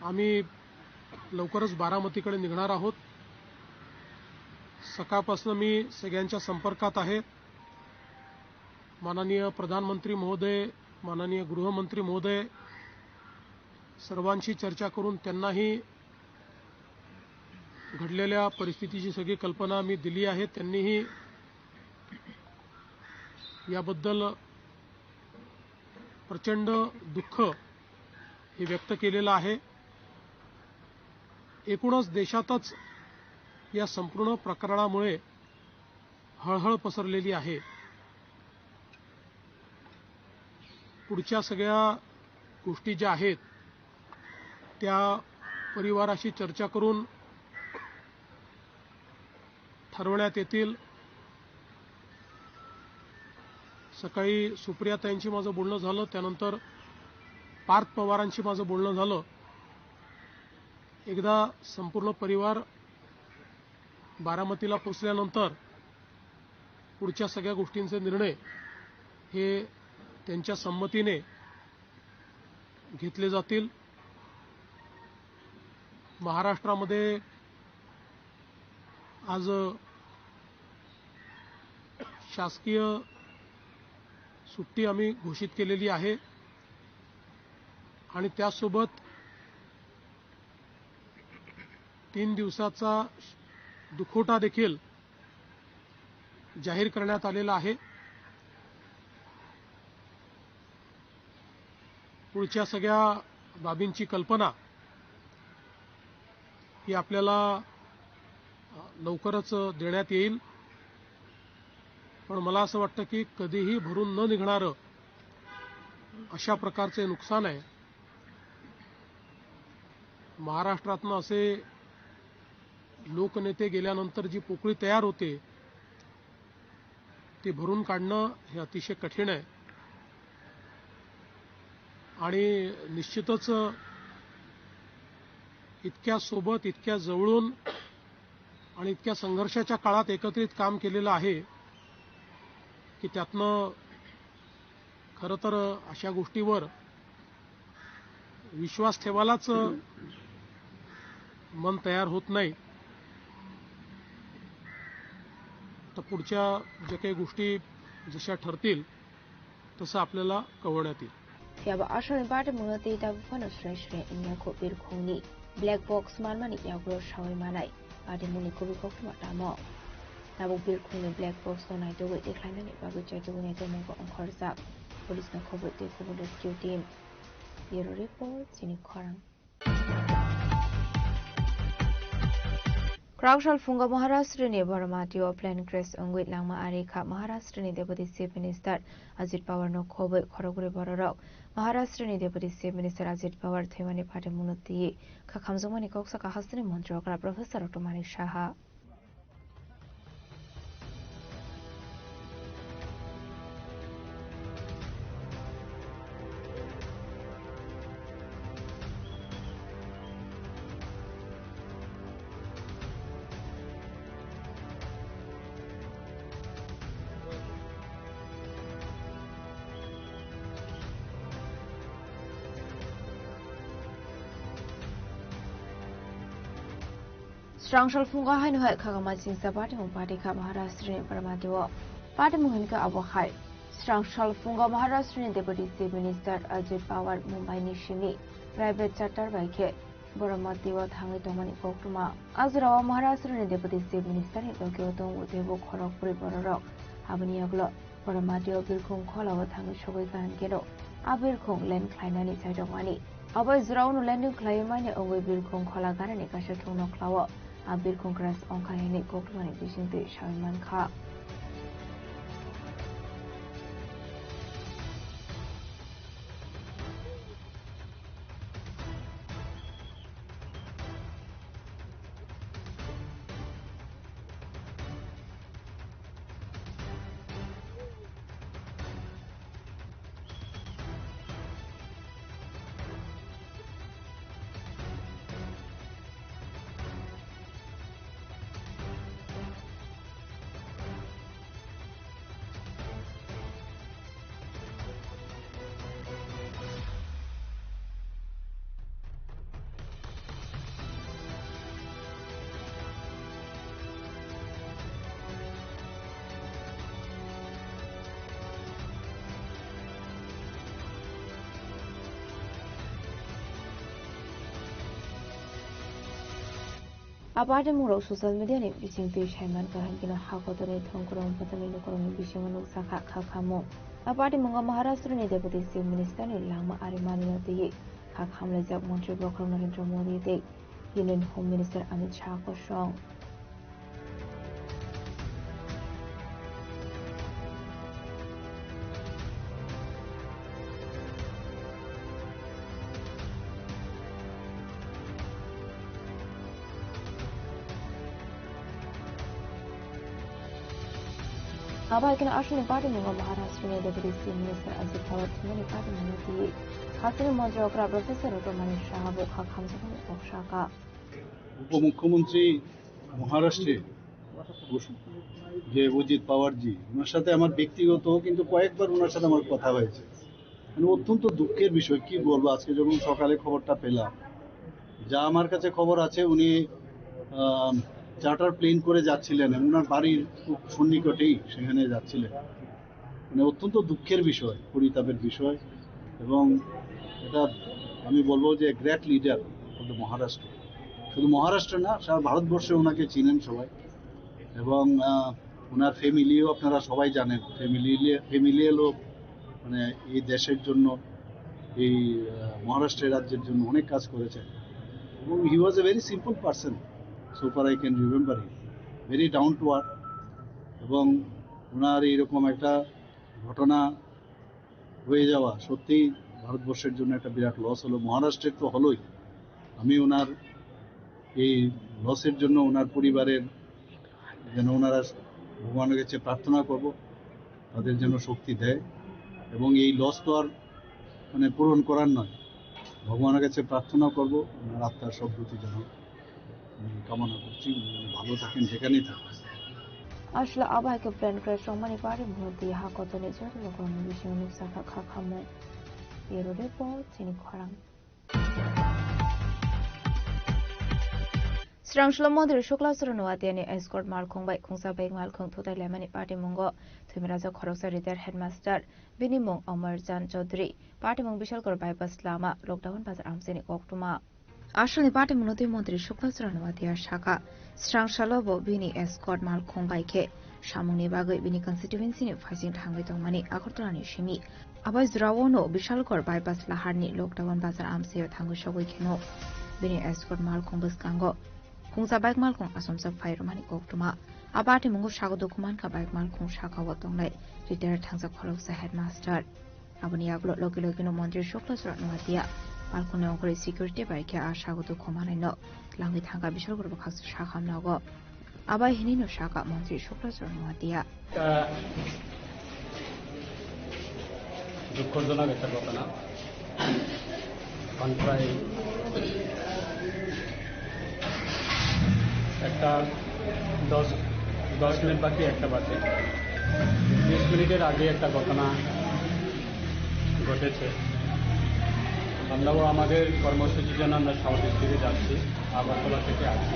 आम्ही लवकरच बारामतीकडे निघणार आहोत. सकाळपासून मी सगळ्यांच्या संपर्कात आहे. माननीय प्रधानमंत्री महोदय, माननीय गृहमंत्री महोदय, सर्वांशी चर्चा करून त्यांनाही घडलेल्या परिस्थितीची सगळी कल्पना मी दिली आहे. त्यांनीही याबद्दल प्रचंड दुःख हे व्यक्त केलेलं आहे. एकूणच देशातच या संपूर्ण प्रकरणामुळे हळहळ पसरलेली आहे. पुढच्या सगळ्या गोष्टी ज्या आहेत, त्या परिवाराशी चर्चा करून ठरवण्यात येतील. सकाळी सुप्रियाताईंशी माझं बोलणं झालं, त्यानंतर पार्थ पवारांशी माझं बोलणं झालं. एकदा संपूर्ण परिवार बारामतीला पोचल्यानंतर पुढच्या सगळ्या गोष्टींचे निर्णय हे त्यांच्या संमतीने घेतले जातील. महाराष्ट्रामध्ये आज शासकीय सुट्टी आम्ही घोषित केलेली आहे आणि त्यासोबत तीन दिवसाचा दुखवटा देखील जाहीर करण्यात आलेला आहे. पुढच्या सगळ्या बाबींची कल्पना ही आपल्याला लवकरच देण्यात येईल. पण मला असं वाटतं की कधीही भरून न निघणारं अशा प्रकारचे नुकसान आहे. महाराष्ट्रातनं असे लोकनेते गेल्यानंतर जी पोकळी तयार होते, ती भरून काढणं हे अतिशय कठीण आहे. आणि निश्चितच इतक्या सोबत, इतक्या जवळून आणि इतक्या संघर्षाच्या काळात एकत्रित काम केलेलं आहे की त्यातनं खरं तर अशा गोष्टीवर विश्वास ठेवायलाच मन तयार होत नाही. तर पुढच्या ज्या काही गोष्टी जशा ठरतील, तसं आपल्याला कळवण्यात येईल. Phiya ba asalni patimungno tei tabuk phano swrai swrai wngya kho birkhungni black box manmani yagulo saui manai patimungni kubui koktwma tamo. Tabuk birkhungni black box no naitugwi tikhlaimani bagwi chaitugwi naitukmungbo wngkhorjak. Police no khobor tei kubun rescue team. Bureau report, chini khorang. Kwrak sal phungo Maharashtra ni Boromatio plane crash wngwi langma ari kha. Maharashtra ni Deputy Chief Minister Ajit Pawar no khobwi khorokbrwi bororok. Maharashtra ni Deputy Chief Minister Ajit Pawar thwimani patimungno twiwi kha khamjakmani kok saka hasteni montri okra Professor Doctor Manik Saha. Srang sal phungo haino hai khagama chingsa patimung pati kha Maharashtra ni Boromatio. Patimung hinkhe abo hai. Srang sal phungo Maharashtra ni Deputy Chief Minister Ajit Pawar Mumbai ni simi private charter bai khe Boromatio thangwi tongmani koktwma. A jorao Maharashtra ni Deputy Chief Minister ni logi o tongo teibo khorokbrwi bororok. Aboni yagulo Boromatio birkhung kholao thangwi sogwi kaham keno a birkhung land khlainani chaitokmani. Abo jorao no landing khlaiwi mani wngwi birkhung khola ganani kaisa thungno khlao. A birkhung crash wngkha hwnwi koktwmani bisingtwi saui mankha. A patimungrok social media ni bisingtwi saiman kaham keno ha kotorni thongkrong bwtangni lukurokni bisingo nukjakha kha khamung. A patimungo Maharashtra ni Deputy Chief Minister ni langma ari manwino twiwi kha khamlaijak Montri Bokhorok Narendra Modi tei Union Home Minister Amit Shah kosong. Abo hai kheno aswkni patimungo Maharashtra ni Deputy Chief Minister Ajit Pawar thwimani patimungo twiwi hasteni montri okra Professor Doctor Manik Saha bo kha khamjakmani kok sakha. উপমুখ্যমন্ত্রী মহারাষ্ট্রে বস-, যে অজিত পাওয়ারজি, ওনার সাথে আমার ব্যক্তিগত কিন্তু কয়েকবার ওনার সাথে আমার কথা হয়েছে। মানে অত্যন্ত দুঃখের বিষয়, কি বলবো, আজকে যখন সকালে খবরটা পেলাম, যা আমার কাছে খবর আছে উনি, আহ, চার্টার প্লেন করে যাচ্ছিলেন এবং ওনার বাড়ির খুব সন্নিকটেই সেখানে যাচ্ছিলেন। মানে অত্যন্ত দুঃখের বিষয়, পরিতাপের বিষয়। এবং এটা আমি বলবো যে great leader of the Maharashtra. শুধু মহারাষ্ট্র না, সারা ভারতবর্ষে ওনাকে চিনেন সবাই। এবং, আহ, ওনার ফ্যামিলিও আপনারা সবাই জানেন। ফ্যামিলি, ফ্যামিলি এলো মানে এই দেশের জন্য, এই, আহ, মহারাষ্ট্র রাজ্যের জন্য অনেক কাজ করেছেন। এবং he was a very simple person, so far I can remember him, very down to earth। এবং ওনার এইরকম একটা ঘটনা হয়ে যাওয়া সত্যিই ভারতবর্ষের জন্য একটা বিরাট লস হলো। মহারাষ্ট্রের তো হলোই, আমি ওনার এই লসের জন্য ওনার পরিবারের যেন ওনারা ভগবানের কাছে প্রার্থনা করব, তাদের যেন শক্তি দেয়। এবং এই লস তো আর মানে পূরণ করার নয়, ভগবানের কাছে প্রার্থনা করব ওনার আত্মার সদ্গতি যেন আমি কামনা করছি, উনি যেন ভালো থাকেন, যেখানেই থাকেন। Aswla abo hai khe plane crash wngmani patimungno twiwi ha kotorni joto lukurokni bisingo nukjakha kha khamung. Bureau report, chini khorang. Srangshalo Montri Shukla Chara Noatia ni escort malkhung bai khungsa bike malkhung thutai laimani patimungo thwimaraja khoroksa retired headmaster, bini mung Omar Jan Chaudhary, patimung Bishalgarh bypass lama, Lockdown bazar amchini koktwma. Asalni patimungno twi Montri Shukla Chara Noatia saka, srangshalo bo bini escort malkhung bai khe samungni bagwi bini constituency ni phaising thangwi tongmani Agartala ni simi. Abai jora o no Bishalgarh bypass laharni Lockdown bazar amchaio thangwi sogwi kheno bini escort malkhung bwskango khungsa bike malkhung achomsa phai rwmani koktwma. A patimungo sago dukhu mankha bike malkhung saka o tongnai retired thangsa khoroksa headmaster. Aboni yagulo logi logi no Montri Shukla Chara Noatia malkhung ni ongkhorwi security bai khe a sago dukhu manai no twlangwi thangkha Bishalgarh bwkhaksa sakhamna o. Abai hinwi no saka Montri Shukla Chara Noatia. এটা দুঃখজনক একটা ঘটনা। এখন প্রায় একটা দশ, দশ মিনিট বাকি একটা বাজে, বিশ মিনিটের আগে একটা ঘটনা ঘটেছে। আমরাও আমাদের কর্মসূচির জন্য আমরা সাউথ ডিস্ট্রিক্টে যাচ্ছি, আগরতলা থেকে আসছি।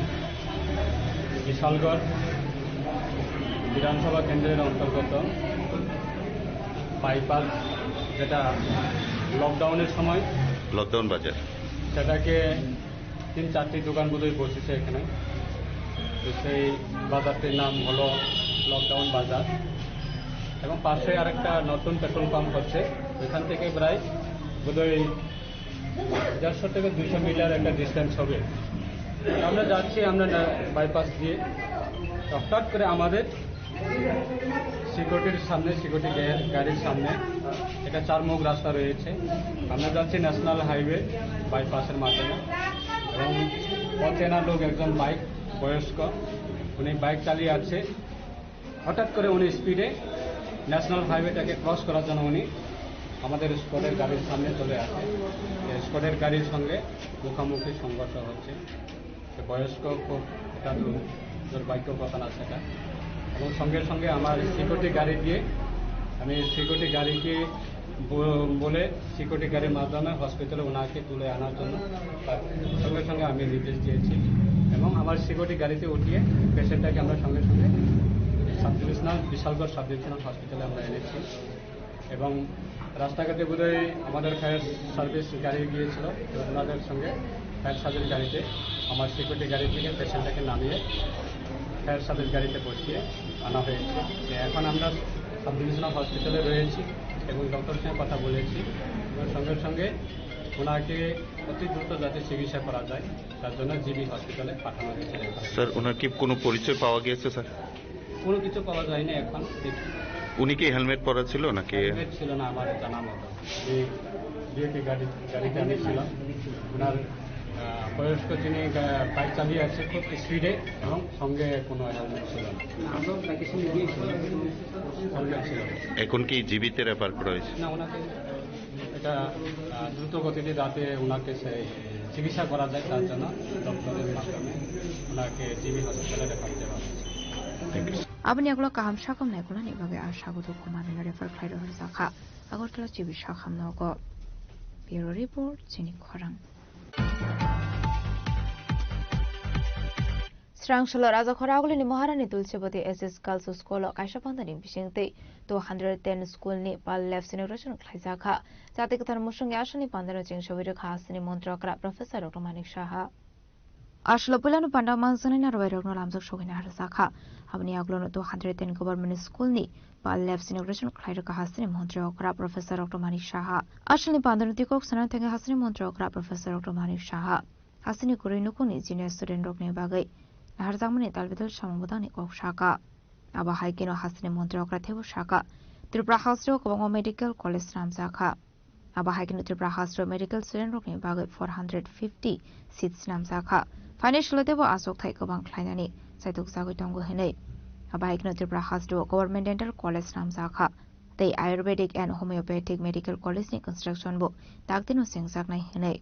বিশালগড় বিধানসভা কেন্দ্রের অন্তর্গত বাইপাস, যেটা লকডাউনের সময় লকডাউন বাজার। সেটাকে তিন চারটি দোকান বোধহয় বসেছে এখানে। তো সেই বাজারটির নাম হলো লকডাউন বাজার এবং পাশে আরেকটা নতুন পেট্রোল পাম্প হচ্ছে, এখান থেকে প্রায় বোধহয় দেড়শো থেকে দুইশো মিটার একটা ডিস্টেন্স হবে। আমরা যাচ্ছি, আমরা না-, বাইপাস দিয়ে, হঠাৎ করে আমাদের সিকিউরিটির সামনে, সিকিউরিটি গা-, গাড়ির সামনে একটা চার মুখ রাস্তা রয়েছে। আমরা যাচ্ছি ন্যাশনাল হাইওয়ে বাইপাসের মাধ্যমে এবং অচেনা লোক একজন বাইক, বয়স্ক, উনি বাইক চালিয়ে আসছে। হঠাৎ করে উনি স্পিডে ন্যাশনাল হাইওয়েটাকে ক্রস করার জন্য উনি আমাদের স্কোয়াডের গাড়ির সামনে চলে আসে। এই স্কোয়াডের গাড়ির সঙ্গে মুখোমুখি সংঘর্ষ হচ্ছে। তো বয়স্ক খুব একটা দু-, দুর্ভাগ্য ঘটনা সেটা। এবং সঙ্গে সঙ্গে আমার সিকিউরিটি গাড়ি দিয়ে, আমি সিকিউরিটি গাড়িকে ব-, বলে সিকিউরিটি গাড়ির মাধ্যমে হসপিটালে ওনাকে তুলে আনার জন্য তার সঙ্গে সঙ্গে আমি নির্দেশ দিয়েছি এবং আমার সিকিউরিটি গাড়িতে উঠিয়ে পেশেন্টটাকে আমরা সঙ্গে সঙ্গে sub divisional, Bishalgarh sub divisional হসপিটালে আমরা এনেছি। এবং রাস্তাঘাটে বোধহয় আমাদের ফায়ার সার্ভিস গাড়ি গিয়েছিল, তো ওনাদের সঙ্গে ফায়ার সার্ভিস গাড়িতে আমার সিকিউরিটি গাড়ি থেকে পেশেন্টটাকে নামিয়ে ফায়ার সার্ভিস গাড়িতে বসিয়ে আনা হয়েছে। যে এখন আমরা সাব ডিভিশনাল হসপিটালে রয়েছি এবং ডক্টরের সঙ্গে কথা বলেছি এবং সঙ্গে সঙ্গে ওনাকে অতি দ্রুত যাতে চিকিৎসা করা যায়, তার জন্য জিবি হসপিটালে পাঠানো হয়েছে রেফার। স্যার, ওনার কি কোনো পরিচয় পাওয়া গিয়েছে, স্যার? কোনো কিছু পাওয়া যায়নি এখন। উনি কি হেলমেট পরা ছিল নাকি? হেলমেট ছিল না আমার জানা মতো। এই বিএপি গাড়ি, গাড়িতে আমি ছিলাম। ওনার, আহ, বয়স্ক যিনি গা-, বাইক চালিয়ে আসছে খুব স্পিডে এবং সঙ্গে কোনো হেলমেট ছিল না। হেলমেট ছিল না। এখন কি জিবিতে রেফার করা হয়েছে? না, ওনাকে এটা, আহ, দ্রুত গতিতে যাতে ওনাকে সেই চিকিৎসা করা যায়, তার জন্য ডক্টরের মাধ্যমে ওনাকে জিবি হসপিটালে রেফার দেওয়া হয়েছে। Thank you. Aboni yagulo kaham sakham naikolnani bagwi a sago dukhu manwino refer khlai rohorjakha Agartala G B sakham nogo. Bureau Report, Chini Khorang. Srangshalo Rajakhor Agulini Maharani Tulsibati S S Girls School o kaisa pandani bisingtwi two hundred ten school ni pal left inauguration khlaijakha. Jati kwthar musungni asalni pandano chengsawi rwkha aswkni montri okra Professor Doctor Manik Saha. Aswkno puilano panda mangjaknai narwai rokno lamjak sogwi naharjakha. Aboni yagulono two hundred ten government school ni pal left inauguration khlai rwkha aswkni montri okra Professor Doctor Manik Saha. Aswkni pandano tikok sanani thangwi aswkni montri okra Professor Doctor Manik Saha. Hasteni kwrwi nukhungni junior student rokni bagwi naharjakmani talbidal samung bwtangni kok saka. Abo hai kheno hasteni montri okra teibo saka, Tripura hasteo kwbangma medical college swnamjakha. Abo hai kheno Tripura hasteo medical student rokni bagwi four hundred fifty seats swnamjakha. Phainai salo teibo achukthai kwbang khlainani chaitukjagwi tongo hinwi. Abo hai kheno Tripura hasteo government dental college swnamjakha tei Ayurvedic and Homeopathic Medical College ni construction bo daktino chengjaknai hinwi.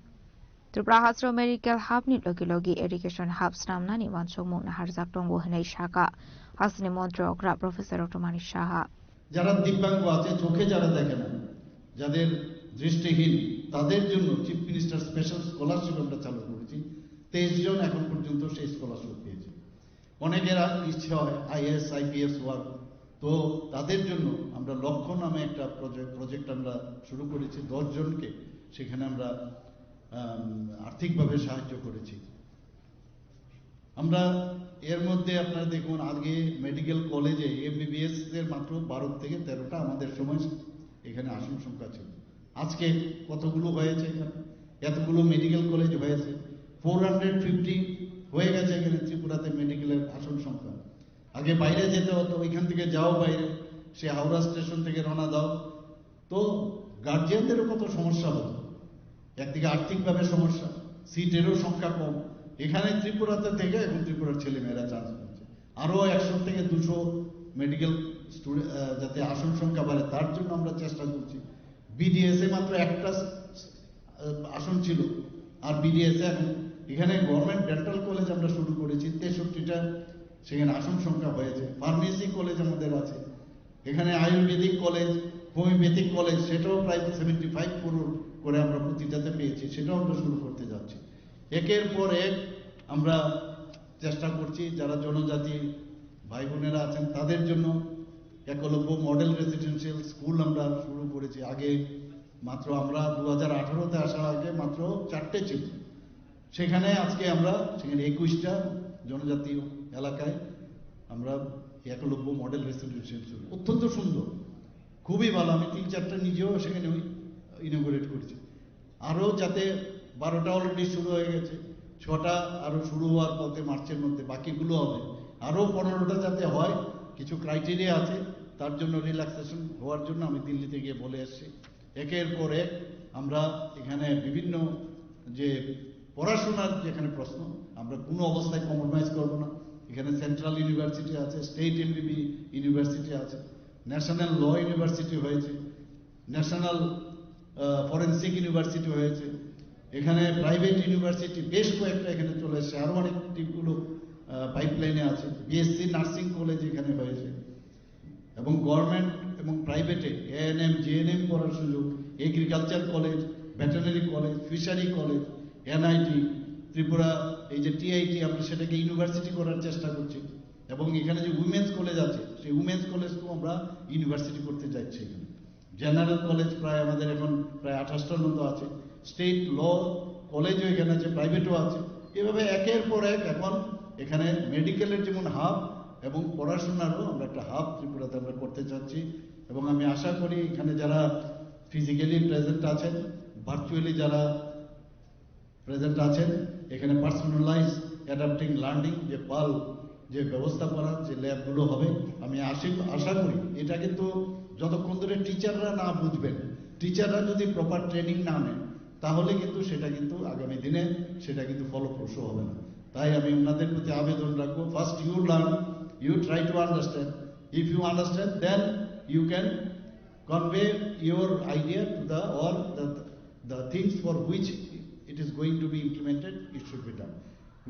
Tripura hasteo medical hub ni logi logi education hub swnamnani uansukmung naharjak tongo hinwi saka hasteni montri okra Professor Doctor Manik Saha. যারা দিব্যাঙ্গ আছে, চোখে যারা দেখে না, যাদের দৃষ্টিহীন, তাদের জন্য চিফ মিনিস্টার স্পেশাল স্কলারশিপ আমরা চালু করেছি। তেইশ জন এখন পর্যন্ত সেই স্কলারশিপ অনেকের আ-, ইচ্ছে হয় আইএএস, আইপিএস হওয়ার। তো তাদের জন্য আমরা লক্ষ্য নামে একটা প্রজে-, প্রজেক্ট আমরা শুরু করেছি, দশ জনকে সেখানে আমরা, আম, আর্থিকভাবে সাহায্য করেছি। আমরা এর মধ্যে আপনারা দেখুন, আগে মেডিকেল কলেজে এমবিবিএস এর মাত্র বারো থেকে তেরোটা আমাদের সময় এখানে আসন সংখ্যা ছিল। আজকে কতগুলো হয়েছে এখানে? এতগুলো মেডিকেল কলেজ হয়েছে, ফোর হান্ড্রেড ফিফটি হয়ে গেছে এখানে ত্রিপুরাতে মেডিকেলের আসন সংখ্যা। আগে বাইরে যেতে হতো, ওইখান থেকে যাও বাইরে, সে হাওড়া স্টেশন থেকে রওনা দাও। তো গার্জিয়ানদেরও কত সমস্যা হতো, একদিকে আর্থিকভাবে সমস্যা, সিটেরও সংখ্যা কম। এখানে ত্রিপুরাতে থেকে এখন ত্রিপুরার ছেলেমেয়েরা চান্স পাচ্ছে। আরও একশো থেকে দুশো মেডিকেল স্টুডেন্ট, আহ, যাতে আসন সংখ্যা বাড়ে, তার জন্য আমরা চেষ্টা করছি। বিডিএস এ মাত্র একটা, আহ, আসন ছিল, আর বিডিএস এ এখন এখানে গভর্নমেন্ট ডেন্টাল কলেজ আমরা শুরু করেছি, তেষট্টিটা সেখানে আসন সংখ্যা হয়েছে। ফার্মেসি কলেজ আমাদের আছে, এখানে আয়ুর্বেদিক কলেজ, হোমিওপ্যাথিক কলেজ, সেটাও প্রায় সেভেন্টি ফাইভ করোড় করে আমরা প্রতিটাতে পেয়েছি, সেটাও আমরা শুরু করতে যাচ্ছি। একের পর এক আমরা চেষ্টা করছি, যারা জনজাতি ভাই বোনেরা আছেন তাদের জন্য একলব্য মডেল রেসিডেন্সিয়াল স্কুল আমরা শুরু করেছি। আগে মাত্র, আমরা দু হাজার আঠারোতে আসার আগে মাত্র চারটে ছিল, সেখানে আজকে আমরা সেখানে একুশটা জনজাতি এলাকায় আমরা একলব্য মডেল রেসিডেন্সিয়াল স্কুল, অত্যন্ত সুন্দর, খুবই ভালো। আমি তিন চারটা নিজেও সেখানে ওই ইনোগুরেট করেছি। আরও যাতে বারোটা অলরেডি শুরু হয়ে গেছে, ছটা আরও শুরু হওয়ার পথে মার্চের মধ্যে, বাকিগুলো হবে। আরও পনেরোটা যাতে হয়, কিছু ক্রাইটেরিয়া আছে, তার জন্য রিল্যাক্সেশন হওয়ার জন্য আমি দিল্লিতে গিয়ে বলে এসেছি। একের পর এক আমরা এখানে বিভিন্ন যে পড়াশোনার যেখানে প্রশ্ন, আমরা কোনো অবস্থায় কম্প্রোমাইজ করব না। এখানে সেন্ট্রাল ইউনিভার্সিটি আছে, স্টেট এমবিবি ইউনিভার্সিটি আছে, ন্যাশনাল ল ইউনিভার্সিটি হয়েছে, ন্যাশনাল ফরেন্সিক ইউনিভার্সিটি হয়েছে, এখানে প্রাইভেট ইউনিভার্সিটি বেশ কয়েকটা এখানে চলে এসেছে, আরও অনেকগুলো পাইপলাইনে আছে, বিএসসি নার্সিং কলেজ এখানে হয়েছে। এবং গভর্নমেন্ট এবং প্রাইভেটে এএনএম, জিএনএম করার সুযোগ, agriculture college, veterinary college, fishery college, NIT, Tripura, এই যে টিআইটি, আমরা সেটাকে ইউনিভার্সিটি করার চেষ্টা করছি। এবং এখানে যে উইমেন্স কলেজ আছে, সেই উইমেন্স কলেজকেও আমরা ইউনিভার্সিটি করতে যাচ্ছি এখানে। জেনারেল কলেজ প্রায় আমাদের এখন প্রায় আঠাশটার মতো আছে, স্টেট ল কলেজও এখানে আছে, প্রাইভেটও আছে। এভাবে একের পর এক এখন এখানে মেডিকেলের যেমন হাব এবং পড়াশোনারও আমরা একটা হাব ত্রিপুরাতে আমরা করতে চাচ্ছি। এবং আমি আশা করি এখানে যারা ফিজিক্যালি প্রেজেন্ট আছেন, ভার্চুয়ালি যারা প্রেজেন্ট আছেন, এখানে পার্সোনালাইজ অ্যাডাপ্টিং লার্নিং যে পাল, যে ব্যবস্থাপনা, যে ল্যাবগুলো হবে, আমি আশি আশা করি এটা কিন্তু যতক্ষণ ধরে টিচাররা না বুঝবেন, টিচাররা যদি প্রপার ট্রেনিং না নেন, তাহলে কিন্তু সেটা কিন্তু আগামী দিনে সেটা কিন্তু ফলপ্রসূ হবে না। তাই আমি ওনাদের প্রতি আবেদন রাখবো, first you learn, you try to understand, if you understand then you can convey your idea to the, or the, the things for which it is going to be implemented, it should be done.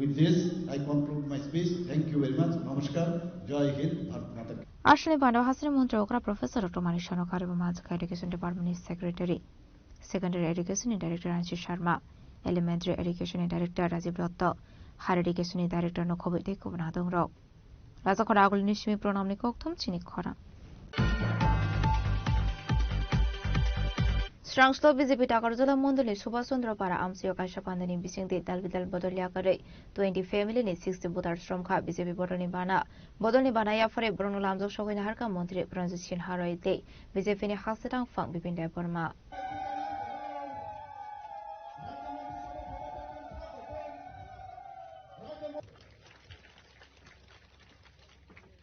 With this, I conclude my speech. Thank you very much. Namaskar. Jai Hind. Bharat Mata ki. Aswkni banda o hasini montri okra Professor Doctor Manik Saha no karwi bo manjak kha Education Department ni Secretary, Secondary Education ni Director Anshi Sharma, Elementary Education ni Director Rajiv Dotto, Higher Education ni Director no khobwi tei kubun adong rok. Rajakhor agulini simi pranamni kokthum chini khorang. Srangshlo B J P Takarjala Mondolni Subhash Chandra Para amchaio kaisa pandani bisingtwi dalbidal bodol yakarwi twenty family ni sixty voters romkha B J P bodolni bana. Bodolni bana yapharwi borokno lamjak sogwi naharkha montri Pranjit Sinha Roy tei B J P ni haste tangphang Bipin Debbarma.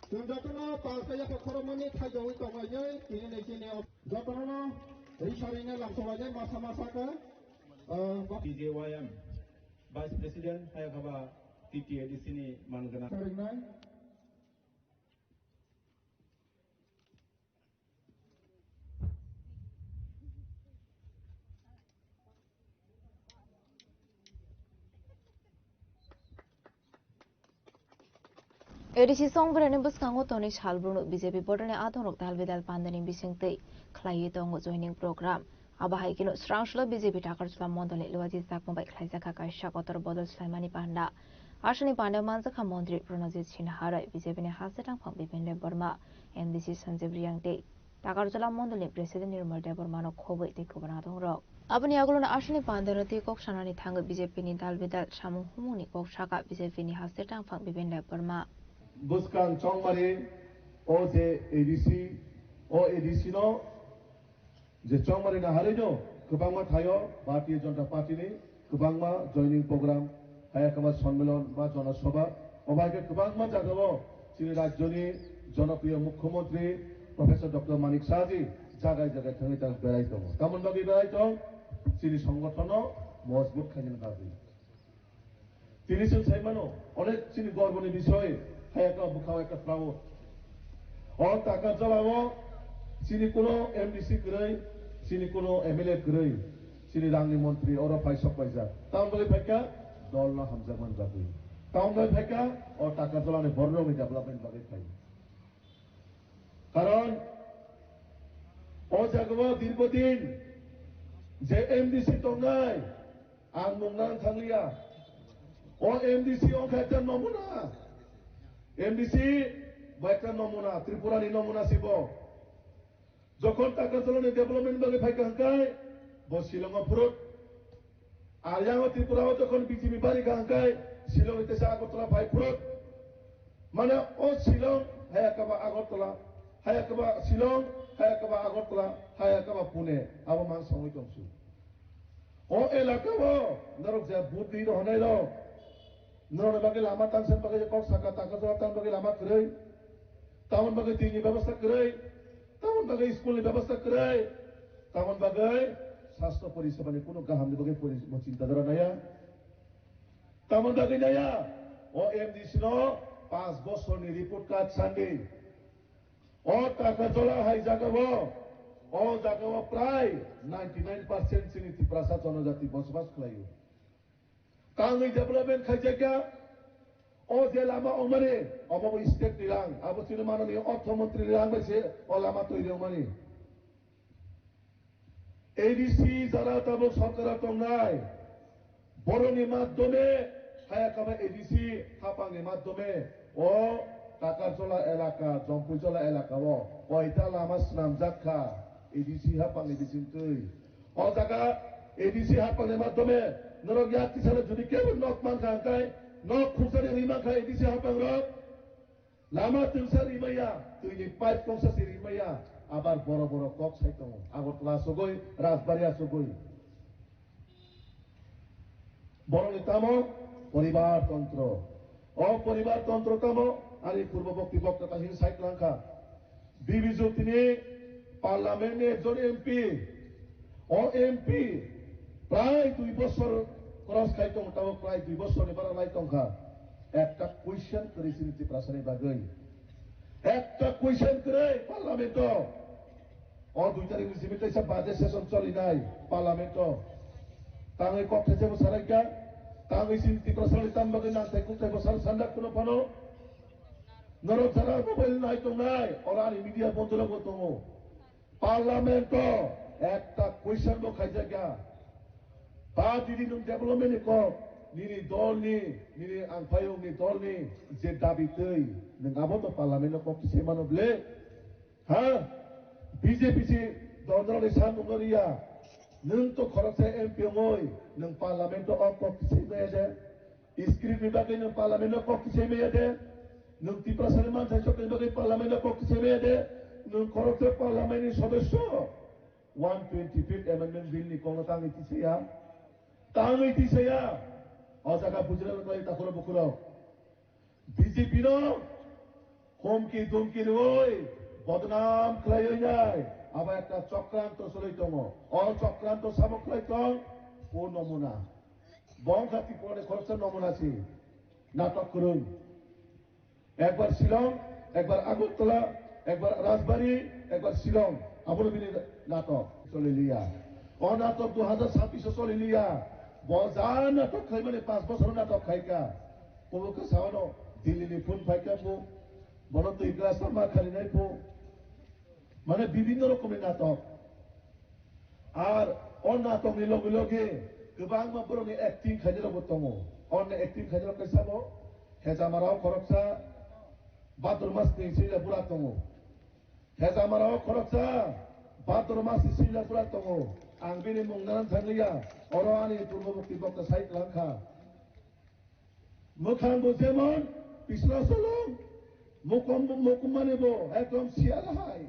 Chwng jotono palsa yaphak khorokmani thaijawi tonglainai, tini nai chini jotono ri sarinai lamsolainai masa masa khe, ah, P J Y M Vice President hayakha ba T T A D C ni man gwnang. Saringnai. A D C songbrani bwskango tonwi salbrumno B J P bodolni adongrok dalbidal pandani bisingtwi khlaiwi tongo joining program. Abo hai kheno Srangshlo B J P Takarjala Mondolni Luaji Chakma bai khlaijakha kaisa kotor bodol swlaimani panda. Aswkni panda manjakha montri Pranajit Sinha rai, B J P ni haste tangphang Bipin Debbarma, M D C Sanjib Riyang tei Takarjala mondolni president Nirmal Debbarmano khobwi tei kwbangma tongrok. Aboni aguloni aswkni pandano tei kok sanani thangwi B J P ni dal bidal samung humungni kok saka B J P ni haste tangphang Bipin Debbarma. Bwskang Chongmari o je A D C, o A D C no je Chongmari naharino kwbangma thaio Bharatiya Janata Party ni kwbangma joining program, haya kama sonmilon ba jana sabha, obo hai khe kwbangma jagao chini rajyoni jonopriyo mukhyamantri Professor Doctor Manik Saha ji jagai jagai thangwi tang berai tongo. Tamoni bagwi berai tong? Chini songothono mojbut khainani bagwi. Tini chwng sai mano, onek chini gorboni bisoy, hai ekta bwkhao ekta proud. O Takarjalao chini kuno M D C kwrwi, chini kuno M L A kwrwi, chini rangni montri oro phai sok paijak. Tamoni bagwi phaikha, dolno hamjakmani bagwi. Tamoni bagwi phaikha, o Takarjalani bororokni development bagwi phai. Karon o jagao dirghodin je M D C tongnai, ang mung nang thangliya. O M D C wngkha ekta nomuna. M D C bo ekta nomuna, Tripura ni nomuna se bo. Jokhon Takarjalani development bagwi phaikha hwnkhe bo Shillong o phurut. Ar yang o Tripura o jokhon B J P bari kha hwnkhe Shillong ni teisa Agartala phai phurut. Mane o Shillong, haya kaba Agartala, haya kaba Shillong, haya kaba Agartala, haya kaba Pune, abo mang songwi tongsu. O elaka o norok je vote ri rohonai rok, norok bagwi lama tangsen bagwi kok saka, Takarjala tang bagwi lama kwrwi, tamon bagwi twi ni bebasta kwrwi, tamon bagwi school ni bebasta kwrwi, tamon bagwi sastho poriseba ni kuno gaham ni bagwi pori-, mo chinta dhara naya. Tamon bagwi naya, o M D C no panch bosor ni report card sandi. O Takarjala hai jagao, o jagao prai ninety nine percent chini Tiprasa jonojati bosbas khlaio. Tangwi development khaijakya, o je lama ongmani, obo bo state ni rang, abo chini manani ortho montri ni rang bai se o lama toiri ongmani. A D C jara tabuk sorkar o tongnai, boroni madhyome, haya kaba A D C hapangni madhyome, o Takarjala elaka, Jompuijola elaka o koita lama swnamjak kha, A D C hapangni bisingtwi. O jaga A D C hapangni madhyome norok yak tisalo jodi kebo nok mankha hwnkhe, nok khukjani ri mankha A D C hapangrok. Lama twngsa rimaya, twini pipe kongsa se rimaya, abar boro boro kok sai tongo. Agartala asogoi, Rajbari asogoi. Borokni tamo poribar tontro. O poribar tontro tamo ani purbo bokti bokta ta hin sai klangkha. Bibi Jyotini parliament ni ekjon M P, o M P prai dui bosor cross khai tong, tamo prai dui bosor ni bara lai tongkha. Ekta question kwrwi chini Tiprasa ni bagwi. Ekta question kwrwi parliament o. O dui tarik ni simi teisa budget session cholinai parliament o. Tangwi kok thaichebo sarai kha, tangwi chini Tiprasa ni tam bagwi nang thai kuk thai bo sar sandak kuno phano. Norok jara mobile nai tongnai, oro ani media bondhorokbo tongo. Parliament o ekta question bo khaijakya. Ba didi nwng development ni kok, nini dol ni, nini angphayung ni dol ni je dabi twi, nwng abo to parliament o kok kisai mano ble? Ha? B J P si dondro ni samung no riya. Nwng to khoroksa M P ongoi, nwng parliament o kok kisai maya de? Script ni bagwi nwng parliament o kok kisai maya de? Nwng Tiprasa ni manthai sokni bagwi parliament o kok kisai maya de? Nwng khoroksa parliament ni sodosyo one twenty fifth amendment bill ni kokno tangwi tisaya? Tangwi tisaya? O jaga bujina nang lai takhurok bukhurok. B J P no humki dumki rwui bodnam khlaiwi nai abo ekta chokranto chwlwi tongo. O chokranto sabo khlai tong? O nomuna. Bo wngkha Tripura ni khoroksa nomuna si, natok kwrwng. Ekbar Shillong, ekbar Agartala, ekbar Rajbari, ekbar Shillong. Abono bini natok choli liya. O natok dui hajar sabbish o choli liya. Bo ja natok khlaimani panch bosor natok khaika. Obo khe saono Delhi ni phone phaika bo. Bono twi glass ma khali nai bo. Mane bibhinno rokomni natok. Ar o natokni loge loge Kwbangma borokni acting khainai rokbo tongo. Orni acting khainai rok kaisa bo Hejamarao khoroksa Bhadramasni sila bura tongo. Hejamarao khoroksa Bhadramasni sila bura tongo. Ang bini mung nanan thanglia. Oro ani purbo mukti bokta sai langkha. Mwkhang bo jemon pisla solong, mukum mukum mani bo ekdom sial hai.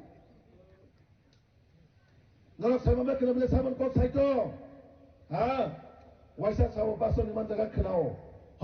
Norok saimon bai kheno bile saimon kok saito. Ha? Waisa sabo basoni man jaga khenao.